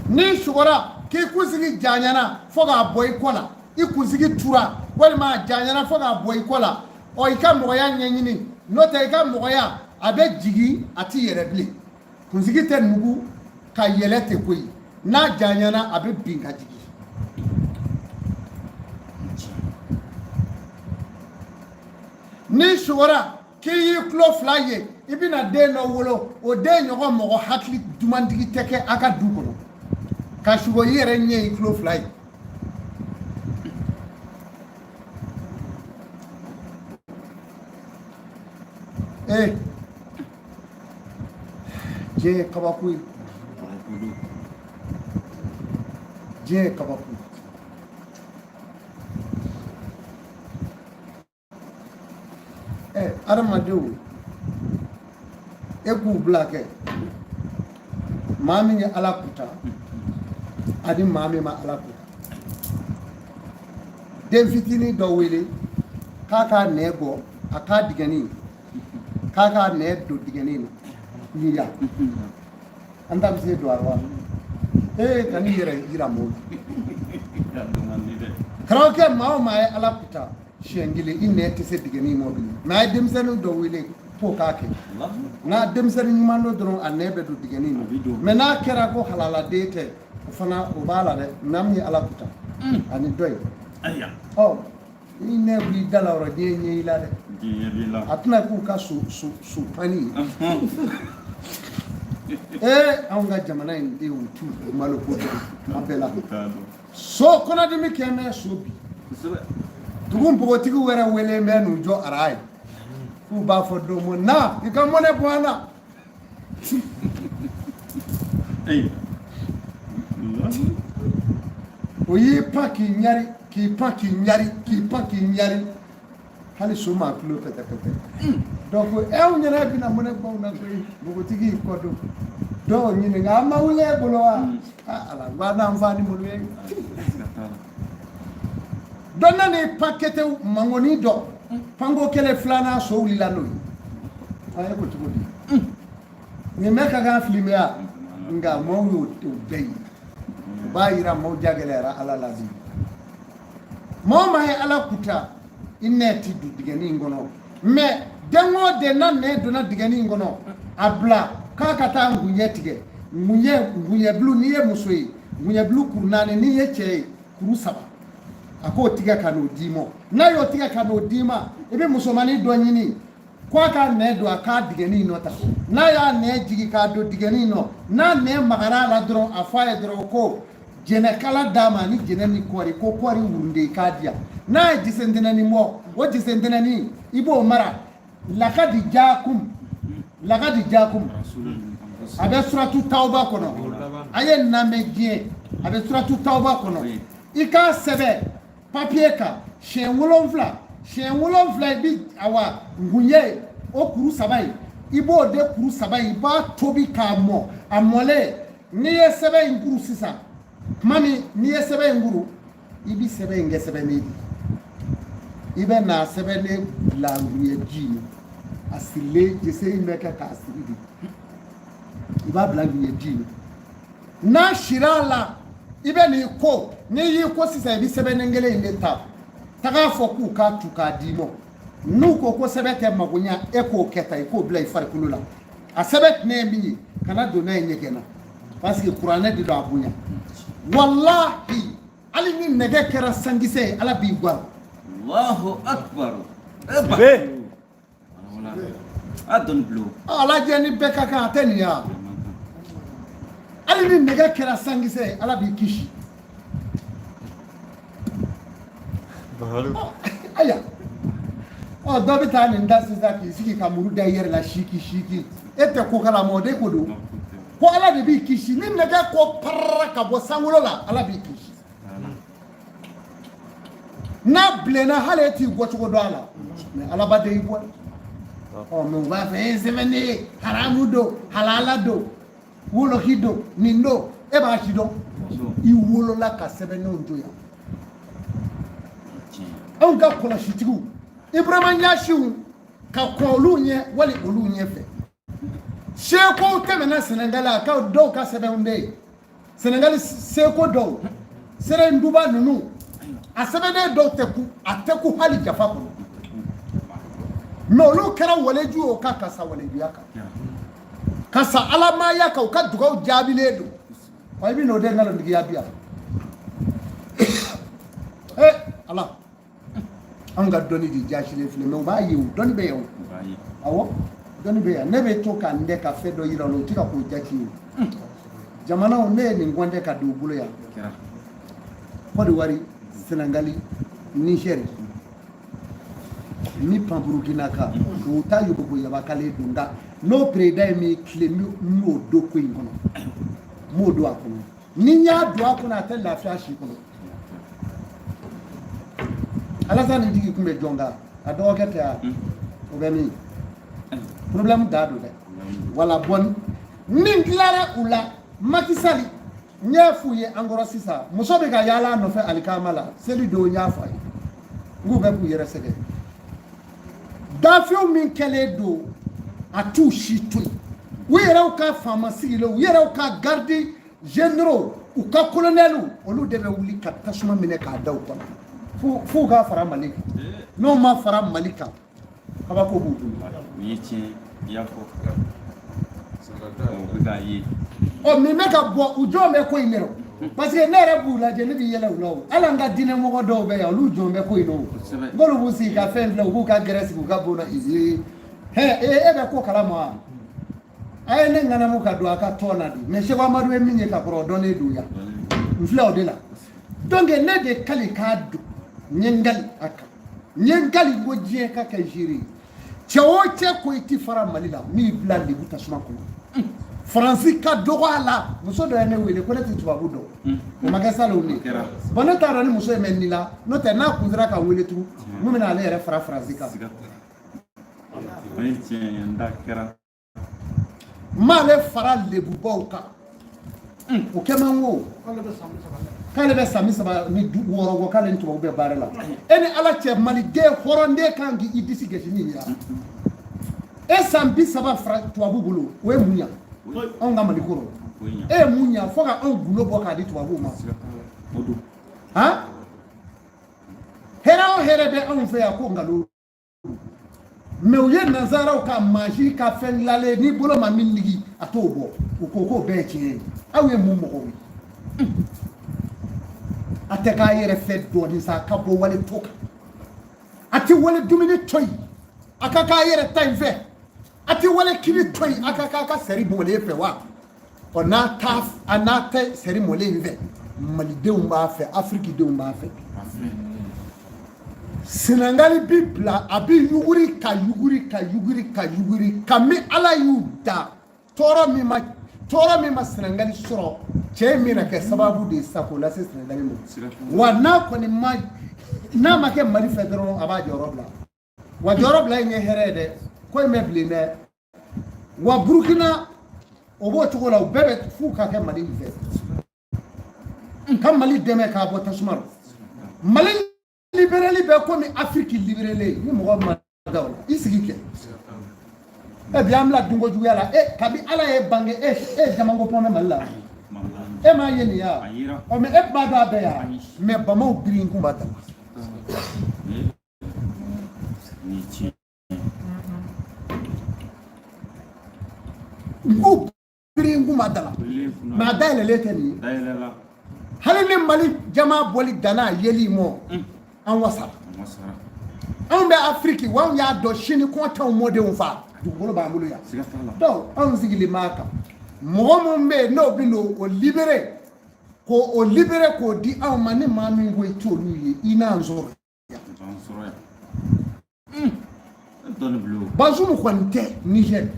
N'i sugora k'i kunsigi janyana fo k'a bɔ i kɔ la, i kunsigi tura walima a janyana fo k'a bɔ i kɔ la, ɔ i ka mɔgɔya ɲɛɲini, n'o tɛ i ka mɔgɔya a bɛ jigin, a t'i yɛrɛ bilen. Kunsigi tɛ nugu ka yɛlɛ ten koyi, n'a janyana a bɛ bin ka jigin. N'i sugora k'i y'i tulo fila ye, i bɛna den dɔ wolo, o den ɲɔgɔn mɔgɔ hakili dumantigi tɛ kɛ a ka du kɔnɔ. Ka sugo i yɛrɛ ɲɛ y'i tulo fila ye. Ee, diɲɛ ye kabako ye, diɲɛ ye kabako ye. Ɛ, adamadenw, e k'u bila kɛ maa min ye Ala kuta ani maa min ma Ala kuta. Den fitinin dɔ wele k'a k'a nɛ bɔ a k'a digɛni, k'a k'a nɛ don digɛni na ni ya an ta bɛ se don a wa. Ee, ka n'i yɛrɛ yira mɔgɔw la. Karamɔgɔkɛ, maa o maa ye Ala kuta siɲɛ kelen, i nɛ tɛ se digɛni ma bilen. Mɛ a ye denmisɛnnin dɔ wele k'o k'a kɛ, n'a denmisɛnnin ɲuman don dɔrɔn, a nɛ bɛ don digɛni na. Mɛ n'a kɛra ko halaladen tɛ, o fana o b'a la dɛ. Maa min ye Ala kuta ani dɔ ye, ɔ i nɛ b'i da la yɔrɔ, diɲɛ ɲɛ i la dɛ. A tɛna k'u ka so so so panni ye. Ee, anw ka jamana in denw t'u malo ko dɔn tuma bɛɛ la. So kɔnɔdimi kɛ mɛ so bi dugu npogotigiw wɛrɛ wele bɛ n'u jɔ ara ye k'u b'a fɔ don ma na i ka mɔnɛ bɔ an na. O y'i pan k'i ɲari, k'i pan k'i ɲari, k'i pan k'i ɲari, hali so maa tulo pɛtɛ pɛtɛ. Donc anw ɲɛna bɛna mɔnɛ bɔ anw na koyi. Npogotigi y'i kɔ don, dɔw ɲininka, a ma wuli e bolo wa? Aa ala, n ko a n'an fa ni malo ye. Dɔ nan'i pan ketew mangoni dɔ panko kelen filanan, so wulila n'o ye. A ye ko cogo di? Nin bɛɛ ka kan fili mɛ yan. Nka maaw y'o bɛɛ ye, o b'a yira maaw ja gɛlɛyara Ala la bi. Maa o maa ye Ala kuta, i nɛ ti don digɛni in kɔnɔ. Mais den o den n'a nɛ donna digɛni in kɔnɔ, a bila k'a ka taa ngunjɛ tigɛ, ngunjɛ, ngunjɛbulu. N'i ye muso ye, ngunjɛbulu kuru 4. N'i ye cɛ ye, kuru 3. A k'o tigɛ ka n'o d'i ma. N'a y'o tigɛ ka n'o d'i ma, i bɛ musomannin dɔ ɲini ko a k'a nɛ don a k'a digɛni nɔ ta. N'a y'a nɛ jigin k'a don digɛni nɔ, n'a nɛ magara a la dɔrɔn, a fɔ a ye dɔrɔn ko jɛnɛkala d'a ma ni jɛnɛ ni kɔɔri, ko kɔɔri wurunde k'a di yan. N'a ye jisentɛnɛni bɔ, o jisentɛnɛni, i b'o mara. Lakadi jaakum, lakadi jaakum, a bɛ suratu tawba kɔnɔ. A ye lamɛn diɲɛ, a bɛ suratu tawba kɔnɔ. I k'a sɛbɛn papiye kan siɲɛ 7, siɲɛ 7. I bi awa ngunjɛ o kuru 3 in, i b'o de kuru 3 in, i b'a tobi k'a mɔ. A mɔlen, n'i ye sɛbɛn in kuru sisan, tuma min n'i ye sɛbɛn in kuru, i bi sɛbɛn in kɛ sɛbɛnden di. I bɛ na sɛbɛnden bila ngunjɛ ji in, a sirilen, jese in bɛ kɛ k'a siri de. I b'a bila ngunjɛ ji in, n'a sira a la, i bɛ n'i ko. N'i y'i ko sisan, i bɛ sɛbɛnden kelen in de ta, taga fɔ k'u k'a tu k'a d'i ma. N'u ko ko sɛbɛn tɛ mago ɲa, e k'o kɛ tan, i k'o bila i farikolo la. A sɛbɛn tɛnɛ ye min ye, kana don n'a ye ɲɛgɛn na, parce que kuranɛ de don, a bonya. Walahi, hali ni nɛgɛ kɛra sankisɛ ye, Ala b'i guwa. Allahu akbar. A dɔnni bulon. Ala jɛ ni bɛɛ ka kan, a tɛ nin ya. Hali ni nɛgɛ kɛra sankisɛ ye, Ala b'i kisi. Aya, ɔ dɔ bɛ taa nin da sisan k'i sigi ka muru da i yɛrɛ la siki siki. E tɛ ko kalama, o de ko don ko Ala de b'i kisi. Ni nɛgɛ ko parara ka bɔ sankolo la, Ala b'i kisi. N'a bilenna, hali e t'i bɔcogo dɔn a la, mais Ala ba de y'i bɔ. Ɔ mais u b'a fɛ e sɛbɛnden haramu don, halala don, woloki don, nin don, e b'a si dɔn. I wolola ka sɛbɛnnenw to yan. Anw ka kɔlɔsitigiw, Ibrahima Ɲasiw, ka kɔn olu ɲɛ wali olu ɲɛfɛ. Sekow tɛmɛna Sɛnɛgali, a ka dɔw ka sɛbɛnw bɛ yen. Sɛnɛgali seko dɔw, Serenduba ninnu, a sɛbɛnden dɔw tɛ ku, a tɛ ku hali jafa kɔnɔ. Mais olu kɛra waleju ye, o ka sa walejuya kan, ka sa alamaya kan, u ka dugaw jaabilen don. Wa i bɛ n'o de nkalontigiya bi yan. Ee Ala, anw ka dɔnni de jasilen filɛ. Mais u b'a ye, o dɔnni bɛ yan o. Awɔ, dɔnni bɛ yan. Ne bɛ to ka n dɛ ka fɛn dɔ yira u la, u tɛ ka k'o jate ye. Jamanaw, ne ye nin gɔntɛ ka don u bolo yan: Côte d'Ivoire, Sénégali, Niger ni pan Burukina kan. U ta yogo yabakale don, nka n'o président ye min tile, n y'o don ko in kɔnɔ, n m'o don a kɔnɔ. Ni n y'a don a kɔnɔ, a tɛ lafiya si kɔnɔ. Alassane jigi tun bɛ jɔn kan? A dɔgɔkɛ tɛ yan, o bɛ min problème da don dɛ. Wala bɔn, ni n tilara u la, Macky Sall, n y'a f'u ye an kɔrɔ sisan, muso bɛ ka yaala a nɔfɛ alikama la seli don. N y'a fɔ a ye, n k'u bɛ k'u yɛrɛ sɛgɛn. Gafew min kɛlen don, a t'u si to yen. U yɛrɛw ka faama sigilenw, u yɛrɛw ka garde généraux, u ka colonels, olu de bɛ wuli ka tasuma minɛ k'a da u kɔnɔ f'u ka fara Mali kan. N'o ma fara Mali kan, kabako b'u bolo. O ye tiɲɛ, i y'a fɔ. O bɛ k'a ye. Ɔ min bɛ ka bɔ, u jɔn bɛ ko in de rɔ? Parce que ne yɛrɛ b'u lajɛ, ne bɛ yɛlɛ u la. O hali an ka diinɛmɔgɔ dɔw bɛ yan, olu jɔn bɛ ko in na. O n'olu b'u sigi ka fɛn filɛ, u b'u ka gɛrɛ sigi u ka bon na. Ee hɛ, e bɛ ko kalama wa? A ye ne ŋanamu ka don a ka tɔn na de. Mais Seko Amadu ye min ye ka kɔrɔ, o dɔnnen don yan. N filɛ o de la. Donc ne de kali k'a don, n ye n kali a kan, n ye n kali ko diɲɛ ka kɛ ziiri ye. Cɛ o cɛ ko i ti fara Mali la, min bila lebu tasuma kɔnɔ, Faransi ka dɔgɔ a la. Muso dɔ ye ne wele ko ne tɛ tubabu dɔn, o ma kɛ salon de. Bon, ne t'a dɔn ni muso ye mɛn nin la, n'o tɛ n'a kun sera ka wele tugun, mun bɛna ale yɛrɛ fara Faransi kan? O ye tiɲɛ ye, n da kɛra. N m'ale fara lebubaw kan, o kɛ man ko k'ale bɛ san 36 bɔ, k'ale ni tubabu bɛ baara la. E ni Ala cɛ, maliden hɔrɔnden kan k'i disi gosi ni nin ye. E san 30 fara tubabu bolo, o ye mun ya anw ka Mali kɔrɔ? E ye mun ɲa fo ka anw gundo bɔ k'a di tubabuw ma? Han, hɛrɛ o hɛrɛ bɛ anw fɛ yan ko nkalon. Mais u ye nanzaraw ka mansin ka fɛn dilanlen, n'i bolo ma min ligi, a t'o bɔ. U ko k'o bɛɛ ye tiɲɛ ye. Aw ye mun mɔgɔw ye? A tɛ k'a yɛrɛ fɛ dɔɔnin sa, ka bɔ wale to kan. A tɛ wale dumuni to yen, a ka k'a yɛrɛ ta in fɛ. A tɛ wale kini to yen, a ka k'a ka sɛri mɔlen fɛ wa. Ɔ, n'a t'a a n'a tɛ sɛri mɔlen in fɛ, malidenw b'a fɛ, afirikidenw b'a fɛ. Senegali bi bila, a bi yuguri ka yuguri ka yuguri ka yuguri. Kami Ala y'u da, tɔɔrɔ min ma Senegali sɔrɔ, cɛ in bɛna kɛ sababu de ye sa k'o lase Senegali ma. Wa n'a kɔni ma, n'a ma kɛ Mali fɛ dɔrɔn, a b'a jɔyɔrɔ bila. Wa jɔyɔrɔ bila in ye hɛrɛ ye dɛ, ko in bɛ bilen dɛ. Wa Burukina, o b'o cogo la. U bɛɛ bɛ f'u ka kɛ Mali fɛ, ka Mali dɛmɛ k'a bɔ tasuma rɔ. Mali libéreli bɛ komi Afiriki libéreli. Ni mɔgɔ ma da o la, i sigi kɛ. E bi an bila dunko juguya la. E kabi Ala ye bange, e jamanko pɔn bɛ Mali la, e m'a ye nin ya? Ɔ, mais e b'a dɔn a bɛɛ ya. Mais bamaw biri kun b'a da. Ni tiɲɛ. N ko biri kun b'a da la, mais a dayɛlɛlen tɛ nin ye. Dayɛlɛla. Hali ni Mali jama bɔli danna a yeli mɔ, an wasara. An wasara. Anw bɛ Afiriki wa, anw y'a dɔn sini kɔn t'anw mɔdenw fa, dugukolo b'an bolo yan. Siga t'a la. Donc anw sigilen b'a kan. Mɔgɔ min bɛ yen n'o bɛ n'o o libéré, k'o o libéré k'o di anw ma, ni maa min ko i t'olu ye, i n'an sɔrɔ yan. An sɔrɔ yan. Dɔɔni bilo. Bazoum kɔni tɛ Niger.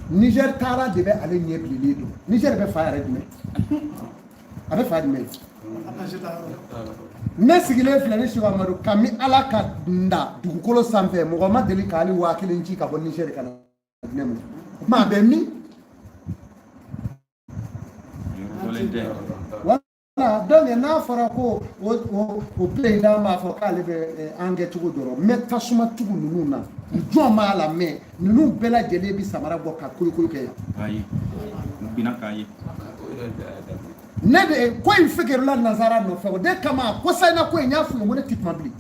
Niger taara de bɛ ale ɲɛ bilenlen don. Niger bɛ fa yɛrɛ jumɛn? A bɛ fa jumɛn? Ne sigilen filɛ ni Seko Amadu, kami Ala ka n da dugukolo sanfɛ, mɔgɔ ma deli k'ale 1000 ci ka bɔ Niger ka na di ne ma. O tuma a bɛ min? Yɔrɔ dɔlen tɛ. Voilà, donc n'a fɔra ko o président b'a fɔ k'ale bɛ an kɛ cogo dɔ rɔ, n bɛ tasuma tugu ninnu na, jɔn b'a la? Mɛ ninnu bɛɛ lajɛlen bɛ samara bɔ ka kolokolo kɛ yan. K'a ye. U binna k'a ye. Ne de ko in fekerela nanzara nɔfɛ, o de kama ko sayina ko in, n y'a f'u ye, n ko ne ti kuma bilen.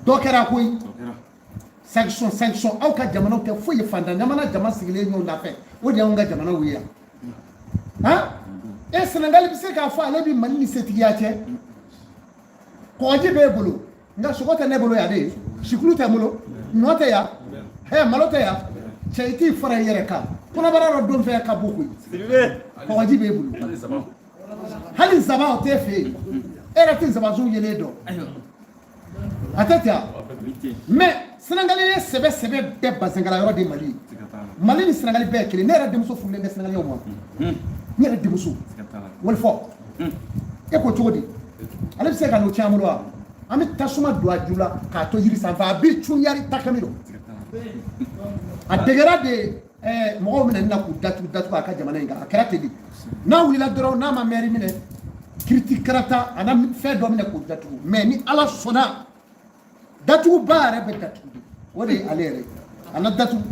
Dɔ kɛra koyi. Dɔ kɛra. Sanction, sanction, aw ka jamanaw tɛ foyi ye, fantan jamana jama sigilen ɲɔgɔn nɔfɛ, o de y'anw ka jamanaw ye yan. Han, e Senegali bɛ se k'a fɔ ale bɛ Mali ni setigiya cɛ. Kɔgɔji b'e bolo, nka sogo tɛ ne bolo yan de, sikulu tɛ n bolo, ɲɔ tɛ yan, hɛ, malo tɛ yan. Cɛ, i t'i fara i yɛrɛ kan, kɔnɔbara dɔ don fɛn ka bon koyi. Kɔgɔji b'e bolo, hali nsaban o t'e fɛ yen. E yɛrɛ tɛ nsabansun yelen dɔn, a tɛ ten. Mais Senegali ye sɛbɛ sɛbɛ bɛɛ bazɛnkala yɔrɔ de Mali ye. Mali ni Senegali bɛɛ ye kelen. Ne yɛrɛ denmuso furulen bɛ Senegaliyɛnw ma. Ne yɛrɛ denmuso wali fɔ e ko cogo di? Ale bɛ se ka n'o tiɲɛ an bolo wa? An bɛ tasuma don a ju la k'a to yiri sanfɛ, a bɛ cun yari takami don. A degera de mɔgɔw minɛ na k'u datugu datugu a ka jamana in kan. A kɛra ten de. N'a wulila dɔrɔn, n'a ma mɛri minɛ, kiriti karata, a na fɛn dɔ minɛ k'o datugu. Mais ni Ala sɔnna, datuguba yɛrɛ bɛ datugu de, o de ye ale yɛrɛ a na datugu.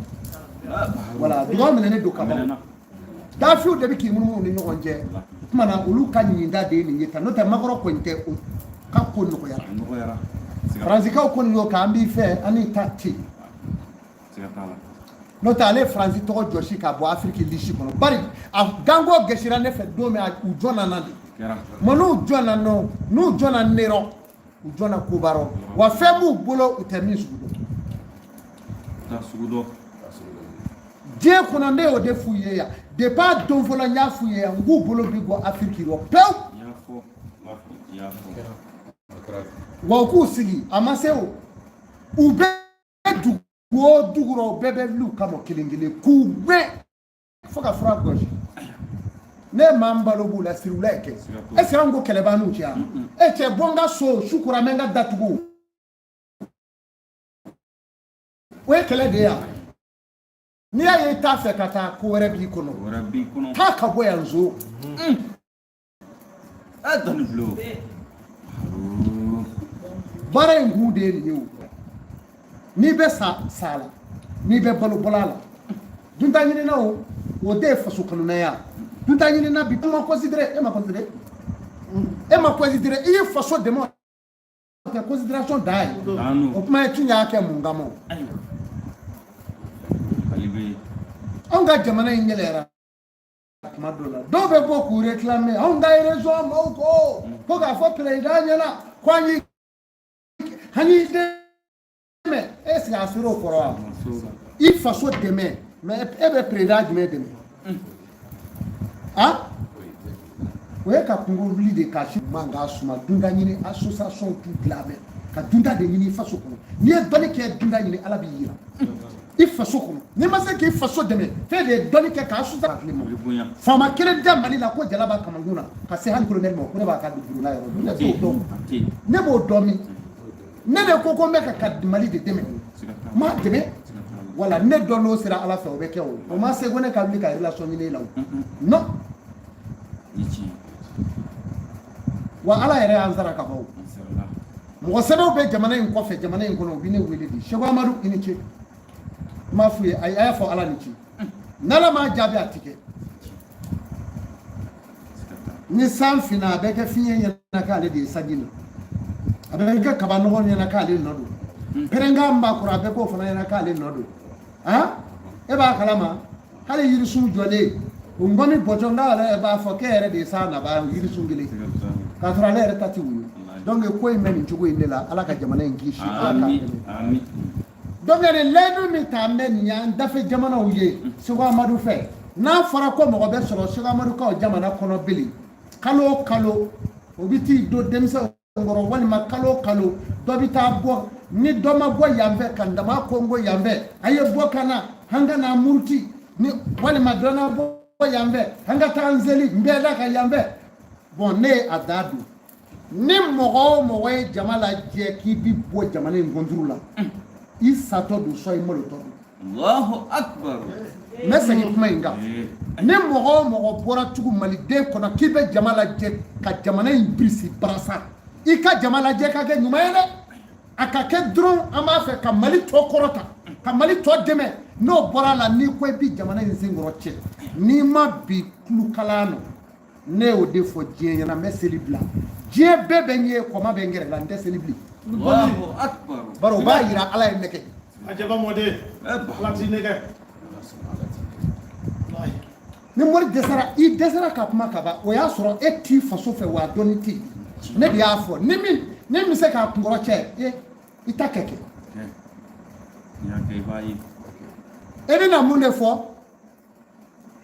Voilà, dugawu minɛnen don ka ban. Dafiw de bɛ k'i munumunu ni ɲɔgɔn cɛ. O tuma na, olu ka ɲinda de ye nin ye tan, n'o tɛ Macron kɔni tɛ, o ka ko nɔgɔyara. Faransikaw kɔni y'o kɛ, an b'i fɛ, an n'i ta ten. N'o tɛ, ale ye Faransi tɔgɔ jɔsi ka bɔ Afiriki lisi kɔnɔ. Bari a ganko gɛsira ne fɛ don min, u jɔn na de mɛ n'u jɔn na nɔ, n'u jɔn na ne rɔ, u jɔn na koba rɔ. Wa fɛn b'u bolo, u tɛ min sugu dɔn diɲɛ kɔnɔ. Ne y'o de f'u ye yan depuis a don fɔlɔ. N y'a f'u ye yan, n k'u bolo bi bɔ Afiriki rɔ pewu. Wa u k'u sigi, a ma se o, u bɛ dugu o dugu rɔ, u bɛɛ bɛ wuli u kama kelen kelen k'u gɛn fo ka fura gosi. Ne maa n balo b'u la, siriwula ye kɛ. Est ce que an ko kɛlɛ b'an n'u cɛ yan? E cɛ, bɔ n ka so, su kora, n bɛ n ka datugu, o ye kɛlɛ de ye yan. N'i y'a ye i t'a fɛ ka taa, ko wɛrɛ b'i kɔnɔ, taa ka bɔ yan zo. A dɔnni bulon. Baara in kun de ye nin ye o. N'i bɛ sa, sa la. N'i bɛ balo, balo a la. Dunta ɲinina, o de ye faso kanunaya. Dunta ɲinina bi kuma considéré, e ma considéré, e ma considéré, i ye faso dɛmɛ, o tɛ considération dan ye. O kuma ye tun y'a kɛ mun kama? Anw ka jamana in gɛlɛyara tuma dɔ la, dɔw bɛ bɔ k'u réclamer anw ka région maaw ko k'a fɔ président ɲɛna ko an y'i dɛmɛ. Est ce que a sera o kɔrɔ wa? I faso dɛmɛ, mais e bɛ président jumɛn dɛmɛ? Ah, o ye ka kungo wuli de ka si man k'a suma. Dunda ɲini association t'u dilan mɛ ka dunda de ɲini i faso kɔnɔ. N'i ye dɔnni kɛ, dunda ɲini, Ala b'i yira i faso kɔnɔ. N'i ma se k'i faso dɛmɛ, fɛn de ye dɔnni kɛ k'a susa hakili ma. Faama kelen tɛ Mali la ko jala b'a kamankun na ka se hali colonel ma ko ne b'a ka buruna yɔrɔ dɔn. Ne t'o dɔn. Ne b'o dɔn min? Ne de ko n bɛ ka Mali de dɛmɛ, n m'a dɛmɛ. Wala ne dɔn n'o sera Ala fɛ, o bɛ kɛ. O ma se ko ne ka wuli ka relation ɲini e la. O non, wa Ala yɛrɛ y'an sara ka ban. O mɔgɔ sɛbɛnw bɛ jamana in kɔfɛ, jamana in kɔnɔ, u bɛ ne wele de: "Seko Amadu, i ni ce." N m'a f'u ye: "Ayi, a y'a fɔ Ala ni ce." N'Ala m'a jaabi, a ti kɛ. Ni san finna, a bɛ kɛ fiɲɛ ɲɛna k'ale de ye sanji na, a bɛ kɛ kaba nɔgɔ ɲɛna k'ale nɔ don, pɛrɛnkan b'a kɔrɔ, a bɛ k'o fana ɲɛna k'ale nɔ don. Han, e b'a kalama, hali yirisun jɔlen, o ngɔmi bɔtɔ n'a yɛrɛ b'a fɔ k'e yɛrɛ de ye san naba yirisun kelen, k'a sɔrɔ ale yɛrɛ ta ti wuyu. Donc ko in bɛ nin cogo in de la. Ala ka jamana in kisi, Ala k'a dɛmɛ. Donc nin layidu min ta an bɛ nin y'an dafɛ jamanaw ye Seko Amadu fɛ, n'a fɔra ko mɔgɔ bɛ sɔrɔ Seko Amadu kaw jamana kɔnɔ bele, kalo o kalo o bɛ t'i don denmisɛnw kɔrɔ, walima kalo o kalo dɔ bɛ taa bɔ, ni dɔ ma bɔ yan fɛ ka dama kongo yan fɛ, a ye bɔ ka na an ka na muruti ni, walima dɔ na bɔ yan fɛ, an ka taa n seli n bɛɛ da ka yan fɛ. Bon, ne ye a da don, ni mɔgɔ o mɔgɔ ye jama lajɛ k'i bi bɔ jamana in contre la, i satɔ don, sɔ i malotɔ don. Allahu akbar. N bɛ segin kuma in kan. Ni mɔgɔ o mɔgɔ bɔra tugun maliden kɔnɔ k'i bɛ jama lajɛ ka jamana in birisi barasa, i ka jama lajɛ ka kɛ ɲuman ye dɛ, a ka kɛ dɔrɔn an b'a fɛ ka Mali tɔ kɔrɔta, ka Mali tɔ dɛmɛ. N'o bɔra a la, n'i ko i bi jamana in senkɔrɔ cɛ, n'i ma bi tulukala nɔ, ne y'o de fɔ diɲɛ ɲɛna. N bɛ seli bila, diɲɛ bɛɛ bɛ n ye, kɔma bɛ n gɛrɛ la, n tɛ seli bilen. Allahu akbar. Bari o b'a yira Ala ye ne kɛ. Ajaba mɔden, Ala t'i nɛgɛ. Ni mori dɛsɛra, i dɛsɛra ka kuma ka ban, o y'a sɔrɔ e t'i faso fɛ, wa dɔnni tɛ yen. Ne de y'a fɔ, ni min ni min bɛ se k'a kunkɔrɔ cɛ, e i ta kɛ. E bɛna mun de fɔ?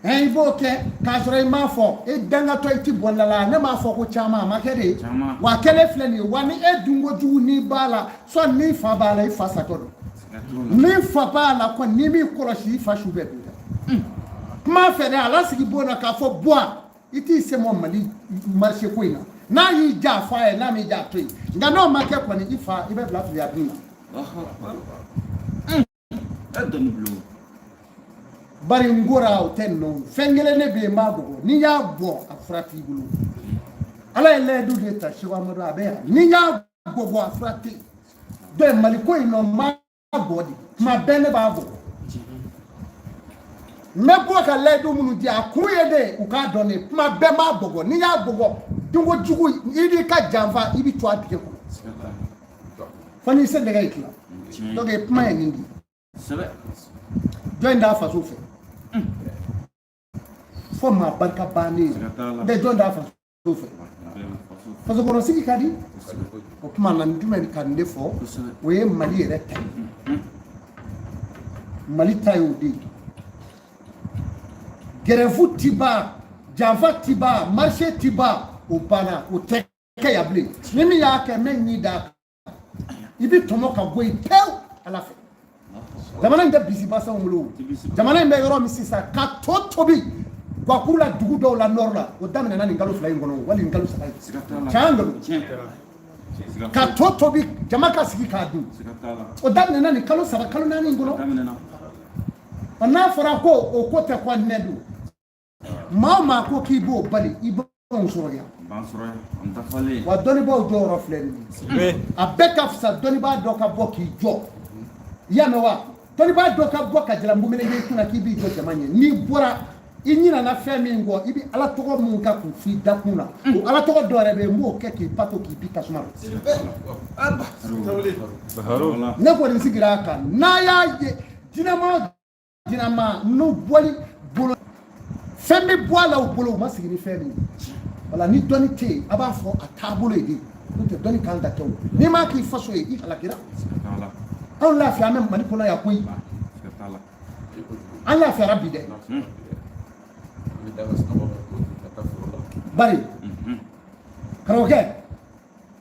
I b'o kɛ k'a sɔrɔ i m'a fɔ e dangatɔ, i ti bɔ la. Ne m'a fɔ ko caman a ma kɛ de, wa a kɛlen filɛ nin ye. Wa ni e dunko jugu n'i b'a la, sɔn n'i fa b'a la, i fa satɔ don. N'i fa b'a la kɔni, n'i m'i kɔlɔsi, i fa su bɛ dun. Kuma fɛ dɛ, a lasigi bon na k'a fɔ bɔ, i t'i se mɔ Mali marché ko in na. N'a y'i ja, a fɔ a ye, n'a m'i ja, a to yen. Nka n'o ma kɛ kɔni, i fa i bɛ bila fili a dun na. Bari n kora o tɛ nɔ fɛn kelen ne bɛ yen, n b'a bɔgɔ, n'i y'a bɔ a fura t'i bolo. Ala ye layidu de ta Seko Amadu, a bɛ yan, n'i y'a bɔ a fura tɛ yen. Donc Mali ko in nɔ, n b'a bɔ de, tuma bɛɛ ne b'a bɔ. N bɛ bɔ ka layidu minnu di, a kun ye de u k'a dɔn de, tuma bɛɛ n b'a bɔgɔ. N'i y'a bɔgɔ dunko jugu, i n'i ka janfa, i bɛ to a dingɛ kɔnɔ fo n'i se nɛgɛ y'i tila. Donc kuma ye nin de ye. Jɔn t'a faso fɛ fo maa barika bannen bɛɛ? Jɔn t'a faso fɛ? Faso kɔnɔ sigi ka di. O tuma na, n jumɛn ka nin de fɔ? O ye Mali yɛrɛ ta ye. Mali ta ye o de ye. Grève ti ban, janfa ti ban, marché ti ban, o banna, o tɛ kɛ yan bilen. Ni min y'a kɛ, n bɛ ɲi d'a kan, i bɛ tɔmɔ ka bɔ yen pewu. Ala fɛ, jamana in tɛ bisibasanw bolo. Jamana in bɛ yɔrɔ min sisan, ka to tobi guwakuru la dugu dɔw la nord la, o daminɛna nin kalo 2 in kɔnɔ wali nin kalo 3 in. Tiɲɛ nkalon? Ka to tobi, jama ka sigi k'a dun, o daminɛna nin kalo 3, kalo 4 in kɔnɔ. N'a fɔra ko o ko tɛ kɔntinɛ don, maa o maa ko k'i b'o bali, i b'anw sɔrɔ yan. Wa dɔnnibaaw jɔyɔrɔ filɛ nin ye, a bɛɛ ka fisa dɔnnibaa dɔ ka bɔ k'i jɔ. I y'a mɛn wa? Dɔnnibaa dɔ ka bɔ ka jalamugu meleke i kunna k'i b'i jɔ jama ɲɛ, n'i bɔra i ɲinana fɛn min kɔ, i bɛ ala tɔgɔ min ka k'u f'i dakun na, o ala tɔgɔ dɔ yɛrɛ bɛ yen, n b'o kɛ k'i pato k'i bi tasuma la. Ne kɔni sigira a kan, n'a y'a ye jinɛma jinɛma n'u bɔli bolo fɛn bɛ bɔ a la u bolo, u ma sigi ni fɛn min ye. Wala ni dɔnni tɛ yen, a b'a fɔ a taabolo ye de, n'o tɛ dɔnni kan ka kɛ o. N'i m'a k'i faso ye, i halakira. Anw lafiya an bɛ Mali kɔnɔ yan koyi, an lafiyara bi dɛ. Bari karamɔgɔkɛ,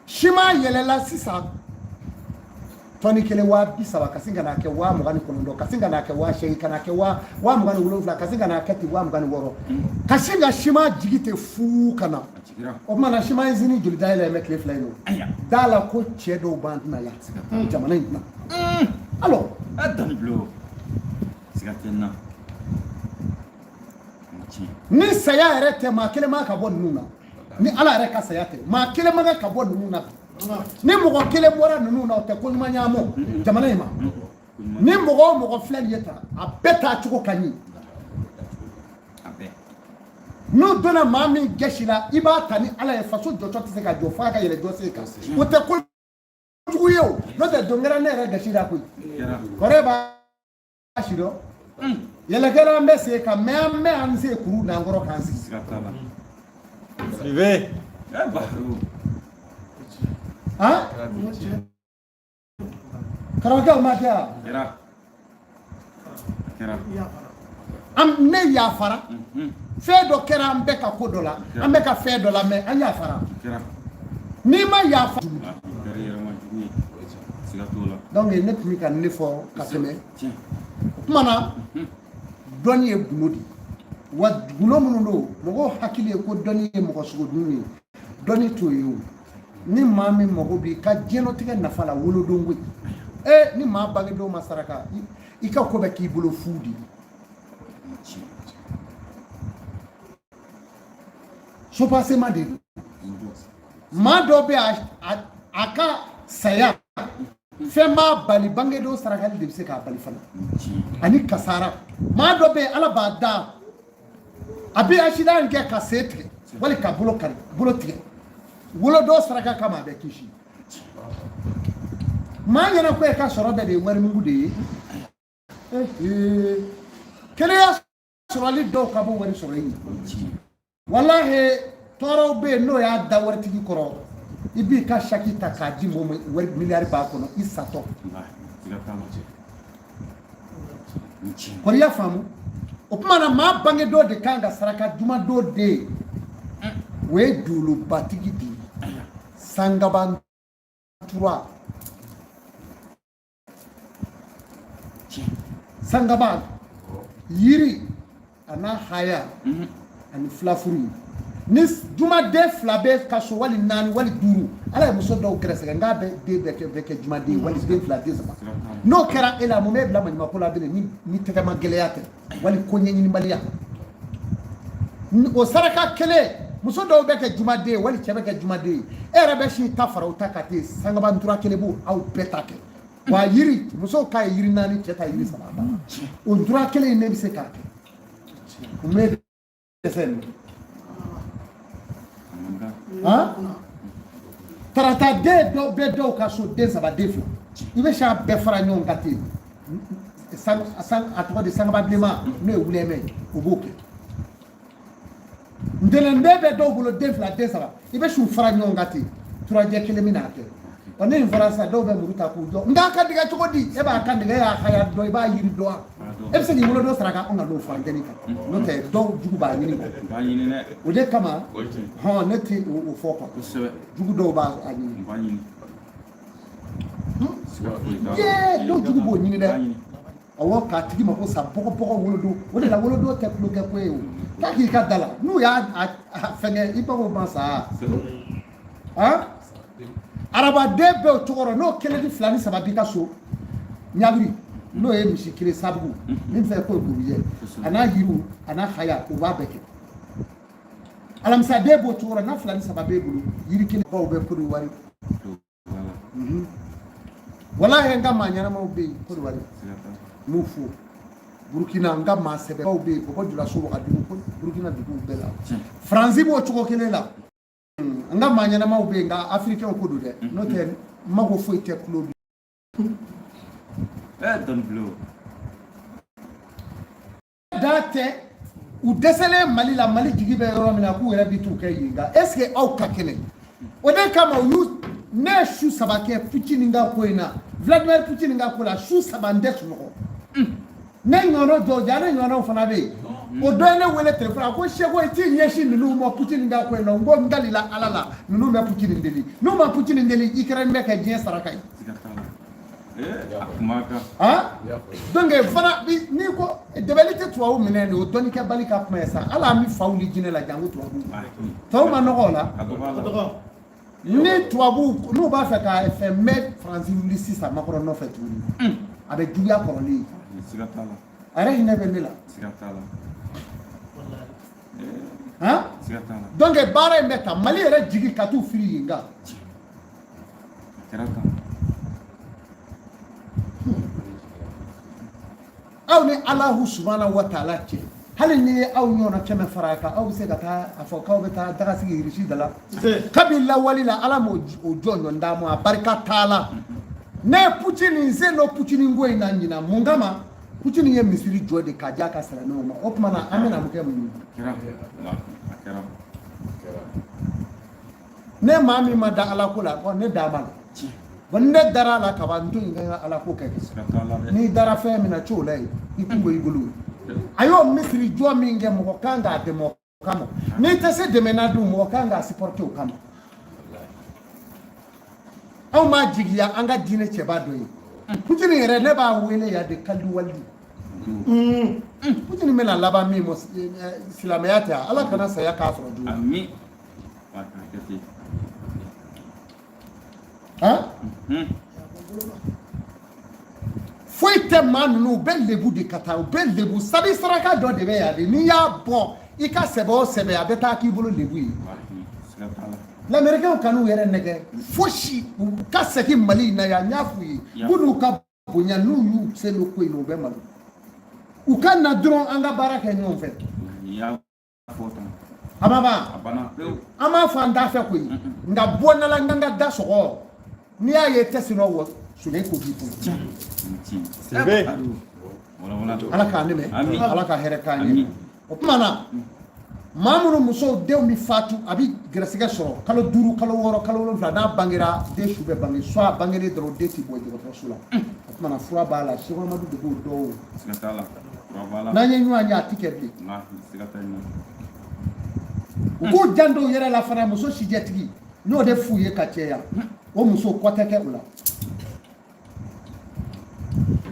siman yɛlɛla sisan tɔni kelen 30,000, ka sin ka n'a kɛ 29,000, ka sin ka n'a kɛ 8,000, ka n'a kɛ 27,000, ka sin ka n'a kɛ ten 26,000, ka sin ka siman jigi ten fuu ka na. O tuma na siman izini joli dayɛlɛ bɛ tile 2 in na? Da la ko cɛ dɔw b'an tɛna yan jamana in tɛna. Alors ni saya yɛrɛ tɛ, maa kelen man ka bɔ ninnu na. Ni Ala yɛrɛ ka saya tɛ, maa kelen man ka bɔ ninnu na bi. Ni mɔgɔ kelen bɔra ninnu na, o tɛ ko ɲuman ɲaamɔ jamana in ma. Ni mɔgɔ o mɔgɔ filɛ nin ye tan, a bɛɛ taa cogo ka ɲi. N'u donna maa min gɛsi la, i b'a ta ni Ala ye, faso jɔcɔ tɛ se ka jɔ f'a ka yɛlɛ jɔ sen kan. O tɛ ko jugu ye o, n'o tɛ don kɛra ne yɛrɛ gɛsi la koyi. Kɔrɔ b'a si dɔn, yɛlɛkɛla an bɛ sen kan, mɛ an bɛ an se kuru d'an kɔrɔ k'an sigi. Han, karamɔgɔkɛ, o ma kɛ wa? An ne yafara, fɛn dɔ kɛra, an bɛɛ ka ko dɔ la, an bɛɛ ka fɛn dɔ la, mɛ an yafara. N'i ma yafa, donc ne tun bɛ ka ne fɔ ka tɛmɛ. O tuma na dɔnni ye gundo de ye wa, gundo minnu don, mɔgɔw hakili ye ko dɔnni ye mɔgɔ sogo dun ye, dɔnni t'o ye o. Ni maa min mago b'i ka diɲɛlatigɛ nafa la, wolodon koyi. Ee, ni maa bangedon ma saraka, i ka ko bɛ k'i bolo fu de ye. Soubassement de don. Maa dɔ bɛ a ka saya fɛn b'a bali, bangedon sarakali de bɛ se k'a bali fana, ani kasara. Maa dɔ bɛ yen, Ala b'a da, a bɛ accident kɛ ka sen tigɛ wali ka bolo kari, bolo tigɛ, wolodon saraka kama a bɛ kisi. Maa ɲɛna ko e ka sɔrɔ bɛɛ de ye warimugu de ye. Kɛnɛya sɔrɔli dɔw ka bɔ wari sɔrɔ yen. Walahi, tɔɔrɔw bɛ yen, n'o y'a da waritigi kɔrɔ, i b'i ka saki ta k'a di mɔgɔ ma, wari miliyari b'a kɔnɔ, i satɔ. Kɔri y'a faamu? O tuma na maa bange dɔ de kan ka saraka juma dɔ de ye, o ye dolobatigi de ye, sangaban tura sangaba yiri a n'a haya ani filafuru. Ni jumaden 2 bɛ ka so, wali 4, wali 5, Ala ye muso dɔw gɛrɛsɛgɛ, n k'a bɛ den bɛɛ kɛ jumaden, wali den 2, den 3. N'o kɛra e la, mun b'e bila maɲumanko la bilen ni tɛgɛma gɛlɛya tɛ, wali ko ɲɛɲinibaliya? O saraka kelen, muso dɔw bɛ kɛ jumaden, wali cɛ bɛ kɛ jumaden, e yɛrɛ bɛ si ta fara o ta kan ten, sangaba ntura kelen b'o aw bɛɛ ta kɛ. Wa yiri, musow ta ye yiri 4, cɛ ta yiri 3. O ntura kelen in ne bɛ se k'a kɛ, o bɛ dɛsɛ nin. Han, tarata den dɔw bɛ dɔw ka so, den 3, den 2, i bɛ se a bɛɛ fara ɲɔgɔn kan ten. San san, a tɔgɔ di, sangaba bilenman n'o ye wulɛmɛ ye, o b'o kɛ. Ntɛnɛnden bɛ dɔw bolo, den 2, den 3, i bɛ s'u fara ɲɔgɔn kan ten, turajɛ kelen bɛ n'a kɛ. Ɔ, ne nin fɔra sisan, dɔw bɛ muru ta k'u jɔ, n k'a kan tigɛ cogo di? E b'a kan tigɛ, e y'a haya dɔn, i b'a yiri dɔn, e bɛ se k'i wolo dɔ saraka anw ka n'o fɔ an tɛ nin kan, n'o tɛ dɔw jugu b'a ɲini kɔ. O de kama hɔn ne tɛ o fɔ quoi, jugu dɔw b'a ɲini. Yee, dɔw jugu b'o ɲini dɛ. Awɔ, k'a tigi mako sa bɔgɔ bɔgɔ wolodon. O de la wolodon tɛ tulonkɛ ko ye o. K'a k'i ka da la, n'u y'a fɛngɛ, i b'a ma sa. Han, arabaden bɛ o cogo rɔ, n'o kelen ni 2 ni 3 b'i ka so, ɲagiri n'o ye misi kelen sabugu min fɛ k'o ye gorujɛ, a n'a yiriw a n'a haya, u b'a bɛɛ kɛ. Alamisaden b'o cogo rɔ, n'a 2 ni 3 b'e bolo, yiri kelen baw bɛ Côte d'Ivoire. Walahi, n ka maa ɲɛnamaw bɛ yen Kodowari, n b'u fo. Burukina, n ka maa sɛbɛbaw bɛ yen, Bɔbɔ, Julaso, Wagadugu, Burukina duguw bɛɛ la. Faransi b'o cogo kelen la. N ka maa ɲɛnamaw bɛ yen, nka afirikɛnw ko don dɛ, n'o tɛ n mago foyi tɛ kulo bi. Dɔnni bulon. Da tɛ u dɛsɛlen Mali la. Mali jigi bɛ yɔrɔ min na, k'u yɛrɛ bi t'u kɛ yen. Nka est ce que aw ka kɛnɛ o de kama u y'u ne ye su 3 kɛ Poutine ka ko in na, Vladimir Poutine ka ko la, su 3 n tɛ sunɔgɔ. Ne ɲɔgɔnna dɔw ja, ne ɲɔgɔnnaw fana bɛ yen. O dɔ ye ne wele telefɔni, a ko: "Seko, i t'i ɲɛsin ninnu ma Poutine ka ko in na." N ko: "N kalila Ala la, ninnu bɛ Poutine deli. N'u ma Poutine deli, Ukraine bɛ kɛ diɲɛ saraka ye." Siga t'a la. A kuma kan. Han, donc fana n'i ko dɛbɛli tɛ tubabu minɛ nin o dɔnnikɛbali ka kuma ye sa. Hali an bɛ faw ni jinɛ la, janko tubabu. Tubabu ma nɔgɔ o la. A dɔ b'a la. Ni tubabu n'u b'a fɛ ka fɛn mɛn Faransi wuli sisan Macron nɔfɛ tuguni, a bɛ juguya kɔrɔlen ye. Siga t'a la. A yɛrɛ hinɛ bɛ ne la. Siga t'a la. Han. Siga t'a la. Donc baara in bɛ ta Mali yɛrɛ jigi ka t'u firi yen kan. A kɛra tan. Aw ni Alahu subahana wa taala cɛ, hali ni ye aw ɲɔgɔnna 100 fara a kan, aw bɛ se ka taa a fɔ k'aw bɛ taa daga sigi Irisi da la? Kabi lawali la, Ala m'o o jɔnjɔn d'a ma, a barika t'a la. Ne ye Poutine n sen don Poutine ko in na ɲinan. Mun kama? Poutine ye misiri jɔ de k'a di a ka silamɛw ma. O tuma na, an bɛna mun kɛ mun ye? A kɛra, a kɛra. Ne maa min ma da Ala ko la, ne da ma la. Bon, ne dara a la kaban, n to yen, ka Ala ko kɛ. Siga t'a la dɛ. N'i dara fɛn min na, c'o la yen, i kun bɔ i bolo. A y'o misiri jɔ min kɛ, mɔgɔ kan k'a dɛmɛ o kama. N'i tɛ se dɛmɛ na dun, mɔgɔ kan k'a supporter o kama. Anw b'a jigiya an ka diinɛ cɛba dɔ ye, Poutine yɛrɛ, ne b'a wele yan de Kalidu Walidu. Poutine bɛna laban min ma, silamɛya tɛ, Ala kana saya k'a sɔrɔ joona. Ami, a ka kɛ ten. Han, foyi tɛ maa ninnu, u bɛ lebu de ka taa, u bɛ lebu sabi. Saraka dɔ de bɛ yan de, n'i y'a bɔ i ka sɛbɛ o sɛbɛ, a bɛ taa k'i bolo lebu ye. Siga t'a la. L'américain kan'u yɛrɛ nɛgɛ fosi, u ka segin Mali in na yan. N y'a f'u ye k'u n'u ka bonya, n'u y'u sen don ko in na, u bɛ malo. U ka na dɔrɔn, an ka baara kɛ ɲɔgɔn fɛ. N'i y'a fɔ tan. A ma ban. A banna pewu. An b'a fɔ an t'a fɛ koyi, nka bɔ na la, n ka da sɔgɔ. N'i y'a ye tɛ sinɔ wɔ solen ko b'i kɔnɔ. Tiɲɛ. Wala wala. Ala k'an dɛmɛ. Amin. Ala ka hɛrɛ k'an ye. Amin. O tuma na, maa minnu musow denw bɛ fatu, a bɛ gɛrɛsɛgɛ sɔrɔ kalo 5, kalo 6, kalo 7, n'a bangera, den su bɛ bange, soit a bangelen dɔrɔn, den ti bɔ dɔgɔtɔrɔso la. O tuma na, fura b'a la. Seko Amadu de b'o dɔw. Siga t'a la, fura b'a la. N'an ye ɲɔgɔn ye, a ti kɛ bilen. Walahi, siga t'a la. U k'u janto u yɛrɛ la fana. Muso sijɛtigi, n'o de f'u ye ka caya, o muso kɔ tɛ kɛ o la.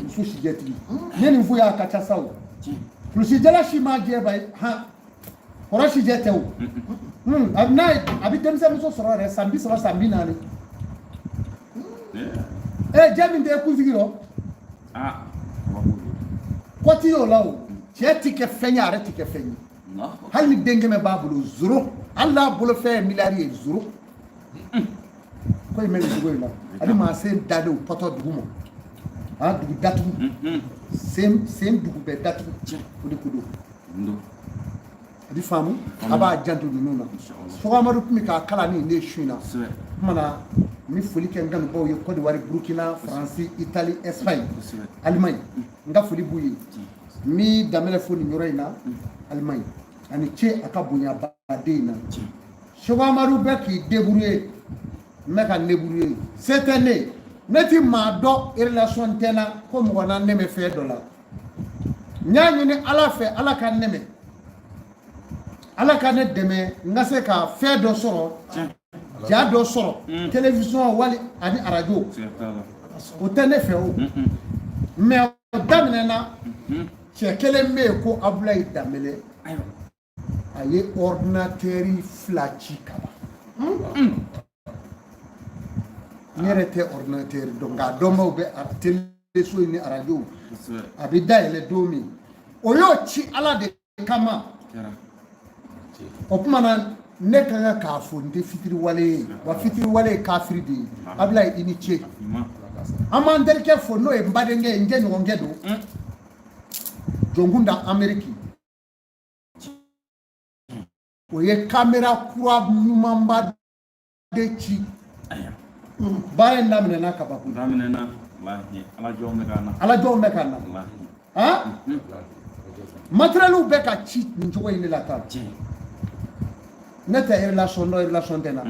Muso sijɛtigi, ne nin f'u ye, a ka ca sa. O kulusijala si ma jɛ ba ye han, kɔrɔ sijɛ tɛ o. A bɛ n'a ye, a bɛ denmisɛnmuso sɔrɔ yɛrɛ san 30, san 40. Ɛ, jɛ min tɛ kunsigi rɔ. Ah, kabako don. Kɔ ti y'o la. O cɛ ti kɛ fɛn ye, a yɛrɛ ti kɛ fɛn ye. Hali ni den 100 b'a bolo, zéro. Hali n'a bolo fɛn ye miliyari ye, zéro. Ko in bɛ nin cogo in na. Ani maa sen dalen pɔtɔ dugu ma, a dugu datugu, sen sen dugu bɛɛ datugu, o de ko don. Ndo. A bɛ faamu, a b'a janto ninnu na. Sɔgɔ Amadu tun bɛ k'a kalan ni ne ye su in na. Kuma na, n bɛ foli kɛ n kanubaw ye Côte d'Ivoire, Burkina, Faransi, Italie, Espagne, Allemagne. N ka foli b'u ye. N bɛ Danbɛlɛ fo nin yɔrɔ in na Allemagne, ani ce a ka bonyabaden in na. Seko Amadu bɛ k'i débrouiller, n bɛ ka n débrouiller, se tɛ ne ye. Ne ti maa dɔn, relation tɛ n na ko mɔgɔ na ne bɛ fɛn dɔ la. N y'a ɲini Ala fɛ, Ala ka n dɛmɛ, Ala ka ne dɛmɛ, n ka se ka fɛn dɔ sɔrɔ, ja dɔ sɔrɔ télévision wali ani arajo. Siga t'a la. O tɛ ne fɛ o, mais o daminɛna, cɛ kelen bɛ yen ko Abulayi Danbɛlɛ. A ye ordinateur 2 ci ka ban. N yɛrɛ tɛ ordinateur dɔn, nka a dɔnbaw bɛ téléso in ni arajo. A bɛ dayɛlɛ don min, o y'o ci Ala de kama. O tuma na, ne ka kan k'a fɔ n tɛ fitiriwale ye wa, fitiriwale ye kafiri de ye. Abulayi, i ni ce. An b'an terikɛ fo, n'o ye n badenkɛ ye, n jɛɲɔgɔnkɛ don, Jɔnkunda Ameriki. O ye kamera kura ɲumanba de ci. Baara in daminɛna ka ban. Daminɛna, walahi, ala jɔnw bɛ ka na. Ala jɔnw bɛ ka na. Walahi. Han, matériel bɛ ka ci nin cogo in de la tan. Ne tɛ relation dɔn, relation tɛ na.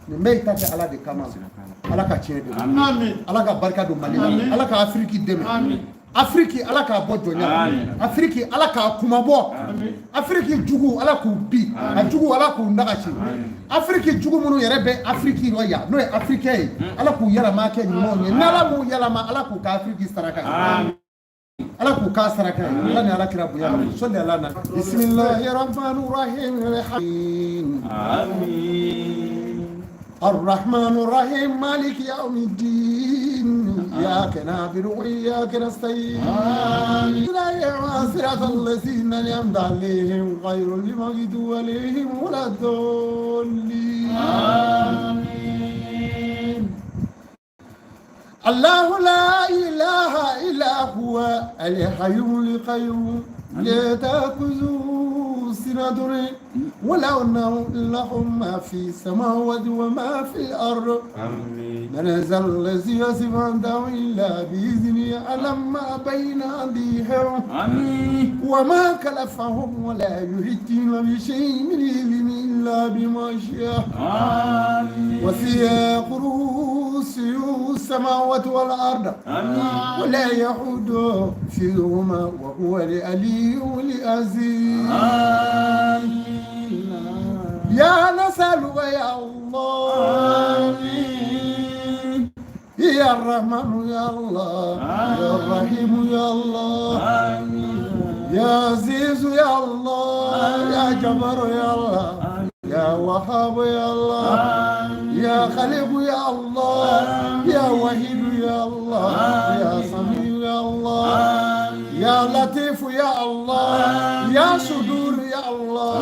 Nin bɛɛ y'i ta kɛ Ala de kama. Ala ka tiɲɛ de. Amin. Ala ka barika don Mali la. Ala ka Afiriki dɛmɛ. Afiriki, Ala k'a bɔ jɔnya la. Afiriki, Ala k'a kumabɔ. Afiriki jugu, Ala k'u bi a jugu, Ala k'u nagasi. Afiriki jugu minnu yɛrɛ bɛ Afiriki rɔ yan, n'o ye Afirikɛn ye, Ala k'u yɛlɛma kɛ ɲumanw ye. N'Ala m'u yɛlɛma, Ala k'u ka Afiriki saraka ye, Ala k'u k'a saraka ye. Ala ni Ala kira bonya kama, sɔli ala na, bisimilahi rahmani rahim. Amin. الرحمن الرحيم، مالك يوم الدين، إياك نعبد وإياك نستعين، صراط الذين أنعمت عليهم، غير المغضوب عليهم ولا الضالين. آمين. الله لا إله إلا هو الحي القيوم، لا تأخذه سنة ولا نوم، له ما في السماوات وما في الأرض. آمين. من ذا الذي يشفع عنده إلا بإذنه، يعلم ما بين أيديهم آمين. وما خلفهم ولا يحيطون بشيء من علمه إلا بما شاء. آمين. وسع كرسيه السماوات والأرض آمين. ولا يئوده حفظهما وهو العلي العظيم. آمين. يا نسألك يا الله. آمين. يا الرحمن يا الله، يا الرحيم يا الله. آمين. يا عزيز يا الله، يا جبار يا الله، يا وهاب يا الله، يا خالق يا الله، يا وحيد يا الله، يا سميع يا الله، يا لطيف يا الله، يا صبور يا الله،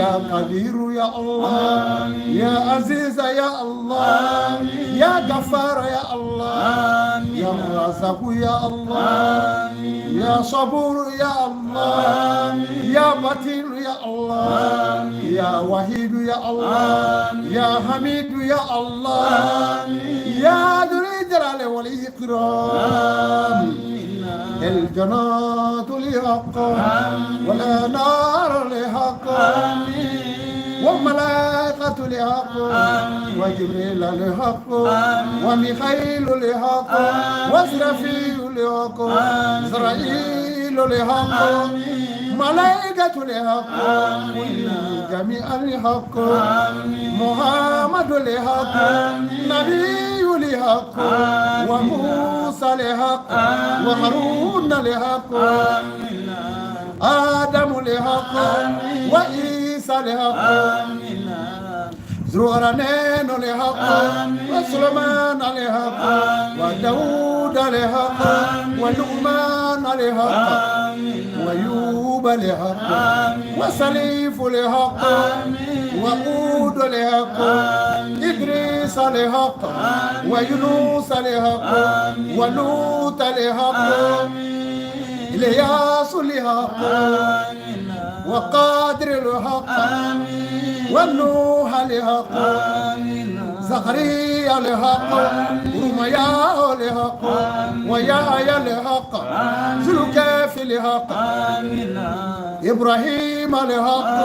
يا قدير يا الله، يا عزيز يا الله، يا غفار يا الله، يا رزاق يا الله، يا صبور يا الله، يا متين يا الله، يا وحيد يا الله، يا حميد يا الله، يا ذو الجلال والإكرام. الجنات لحق ولا نار لحق وملائكة لحق وجبريل لحق وميخائيل لحق وإسرافيل لحق إسرائيل لحق ملائكة لحق جميعا لحق محمد لحق نبي لحق وموسى لحق وهارون لحق آدم لحق وعيسى لحق ذو لحق وسليمان لحق وداود لحق ولقمان لحق وأيوب لحق وسليف لحق وعود لحق إدريس لحق ويونس لحق ولوط لحق إلياس لحق وقادر لحق ونوح لحق زكريا لحق رميا لحق ويحيى لحق ذو الكفل لحق إبراهيم لحق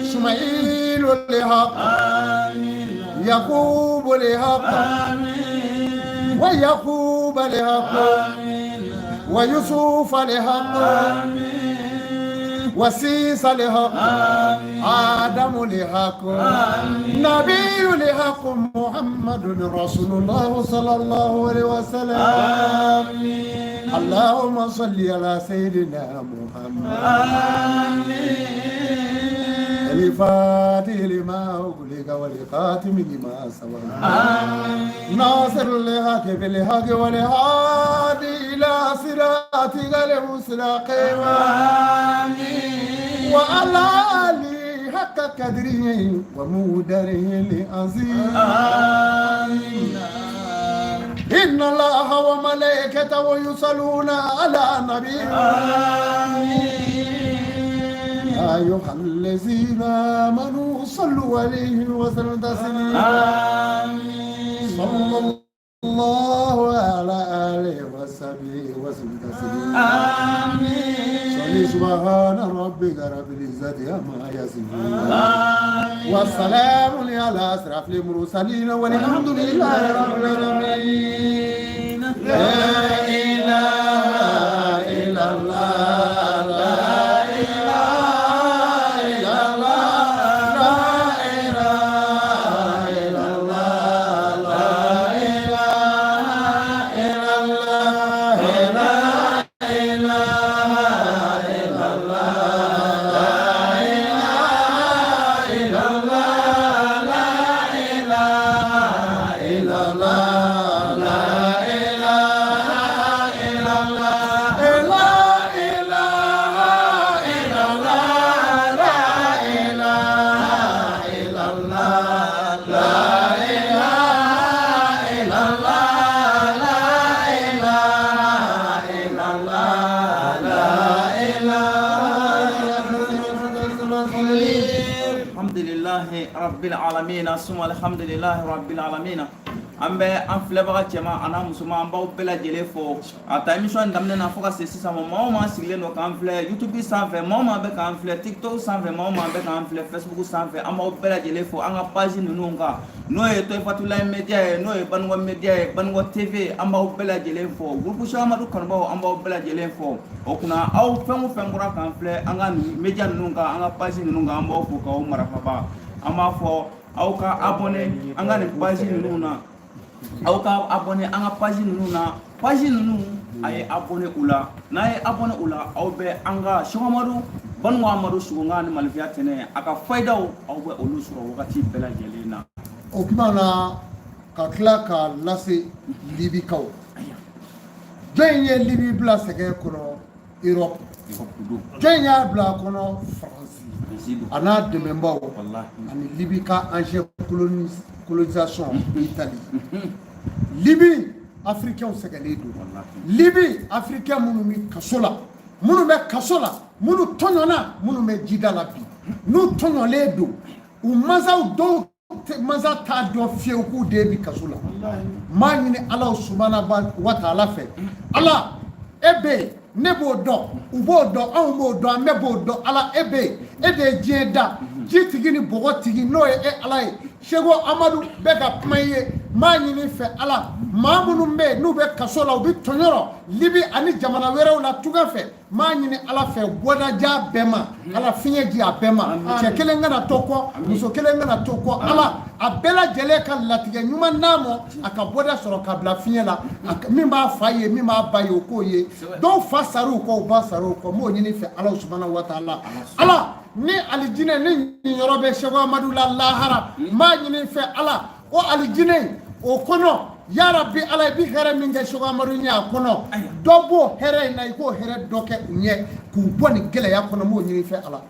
إسماعيل لحق يعقوب لحق ويعقوب لحق ويوسف لحق وسيس لحق آدم لحق نبي لحق محمد رسول الله صلى الله عليه وسلم. اللهم صل على سيدنا محمد الفاتح لما أغلق والخاتم لما سبق ناصر الحق بالحق والهادي إلى صراطك المستقيم وعلى آله حق قدره ومقداره العظيم. إن الله وملائكته يصلون على النبي يا أيها الذين آمنوا صلوا عليه وسلموا تسليما صلى الله على آله وصحبه وسلم تسليما صلي سبحان ربك رب العزة عما يصفون والسلام على أشرف المرسلين والحمد لله رب العالمين لا إله إلا الله لا إله إلا الله لا إله إلا الله لا إله إلا الله لا إله إلا الله لا إله إلا الله لا إله إلا الله لا إله إلا الله لا إله إلا الله لا إله إلا الله لا إله إلا الله لا إله إلا الله لا إله Alhamdulillahi rabbil alamin summa alhamdulillahi rabbil alamin. An bɛ an filɛbaga cɛman a n'a musoman, an b'aw bɛɛ lajɛlen fo a ta émission in daminɛ na fo ka se sisan ma. Maa o maa sigilen don k'an filɛ YouTube sanfɛ, maa o maa bɛ k'an filɛ TikTok sanfɛ, maa o maa bɛ k'an filɛ Facebook sanfɛ, an b'aw bɛɛ lajɛlen fo an ka page ninnu kan, n'o ye Toyifatulayi Media ye, n'o ye Banikɔ Media ye, Banikɔ TV. An b'aw bɛɛ lajɛlen fo. Groupe Cheikh Amadu kanubaw, an b'aw bɛɛ lajɛlen fo. O kunna aw fɛn o fɛn bɔra k'an filɛ an ka media ninnu kan, an ka page ninnu kan, an b'aw fo k'aw marahaba. An b'a fɔ aw ka abonné an ka nin page ninnu na, aw ka abonné an ka page ninnu na. Page ninnu, a ye abonné u la. N'a ye abonné u la, aw bɛ an ka Cheikh Amadu Banikɔ Amadu Sugunga ni Malifiya tɛnɛ a ka fayidaw, aw bɛ olu sɔrɔ wagati bɛɛ lajɛlen na. O tuma na ka tila k'a lase Libikaw, jɔn ye Libi bila sɛgɛn kɔnɔ? Europe. Jɔn y'a bila a kɔnɔ? Faransi a n'a dɛmɛbaw ani Libi ka ancien colonisation Italie. Libi africain sɛgɛnnen don. Libi africain minnu bɛ kaso la, minnu bɛ kaso la, minnu tɔɲɔna, minnu bɛ jida la bi, n'u tɔɲɔlen don, u mansaw dɔw mansa t'a dɔn fiyewu k'u den bɛ kaso la. N b'a ɲini Ala subahana wa taala fɛ. Ala, e bɛ yen, ne b'o dɔn, u b'o dɔn, anw b'o dɔn, an bɛɛ b'o dɔn. Ala, e bɛ yen, e de ye diɲɛ da, ji tigi ni bɔgɔ tigi, n'o ye e Ala ye. Seko Amadu bɛ ka kuma i ye. N b'a ɲini fɛ Ala, maa minnu bɛ yen n'u bɛ kaso la, u bɛ tɔɲɔ Libi ani jamana wɛrɛw la tunga fɛ, n b'a ɲini Ala fɛ, bɔdaja bɛɛ ma. Ala, fiɲɛ di a bɛɛ ma. Cɛ kelen kana to kɔ, muso kelen kana to kɔ. Ala, a bɛɛ lajɛlen ka latigɛ ɲuman n'a ma, a ka bɔda sɔrɔ ka bila fiɲɛ la. Min b'a fa ye, min b'a ba ye, o k'o ye. Dɔw fa sar'u kɔ, u ba sar'u kɔ. N b'o ɲini fɛ Ala subahana wa taala. Ala, ni alijinɛ ni ɲiyɔrɔ bɛ Seko Amadu la lahara, n b'a ɲini fɛ Ala, o alijinɛ o kɔnɔ, yarabi Ala, i bi hɛrɛ min kɛ Seko Amadu ɲɛ a kɔnɔ, dɔ b'o hɛrɛ in na, i k'o hɛrɛ dɔ kɛ u ɲɛ k'u bɔ nin gɛlɛya kɔnɔ. N b'o ɲini fɛ Ala.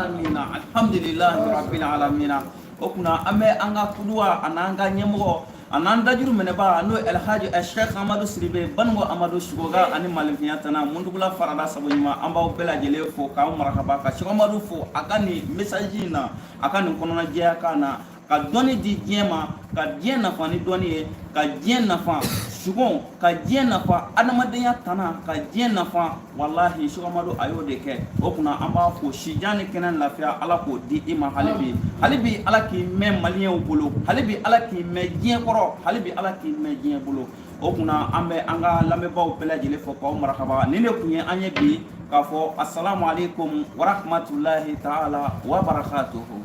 Amina, alhamdulilahi rabbil alamina. O kunna an bɛ an ka kuduwa a n'an ka ɲɛmɔgɔ a n'an dajuru minɛba, n'o ye Alhaji Sheikh Amadu Sidibe Banikɔ Amadu Sugoga ani Malinfinya tana Mundugula farada sago ɲuman. An b'aw bɛɛ lajɛlen fo k'aw marahaba ka Sheikh Amadu fo a ka nin message in na, a ka nin kɔnɔnajɛya kan na, ka dɔnni di diɲɛ ma, ka diɲɛ nafa ni dɔnni ye, ka diɲɛ nafa sugon, ka diɲɛ nafa adamadenya tana, ka diɲɛ nafa. Walahi, Sheikh Amadu a y'o de kɛ. O kunna an b'a fo sijan ni kɛnɛ lafiya, Ala k'o di i ma hali bi. Hali bi Ala k'i mɛn maliyɛnw bolo, hali bi Ala k'i mɛn diɲɛ kɔrɔ, hali bi Ala k'i mɛn diɲɛ bolo. O kunna an bɛ an ka lamɛnbaaw bɛɛ lajɛlen fo k'aw marahaba. Nin de tun ye an ye bi k'a fɔ asalamu aleykum warahmatulahi taala wa barakatuhu.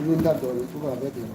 Ni n da dɔɔnin fo k'a bɛɛ ten.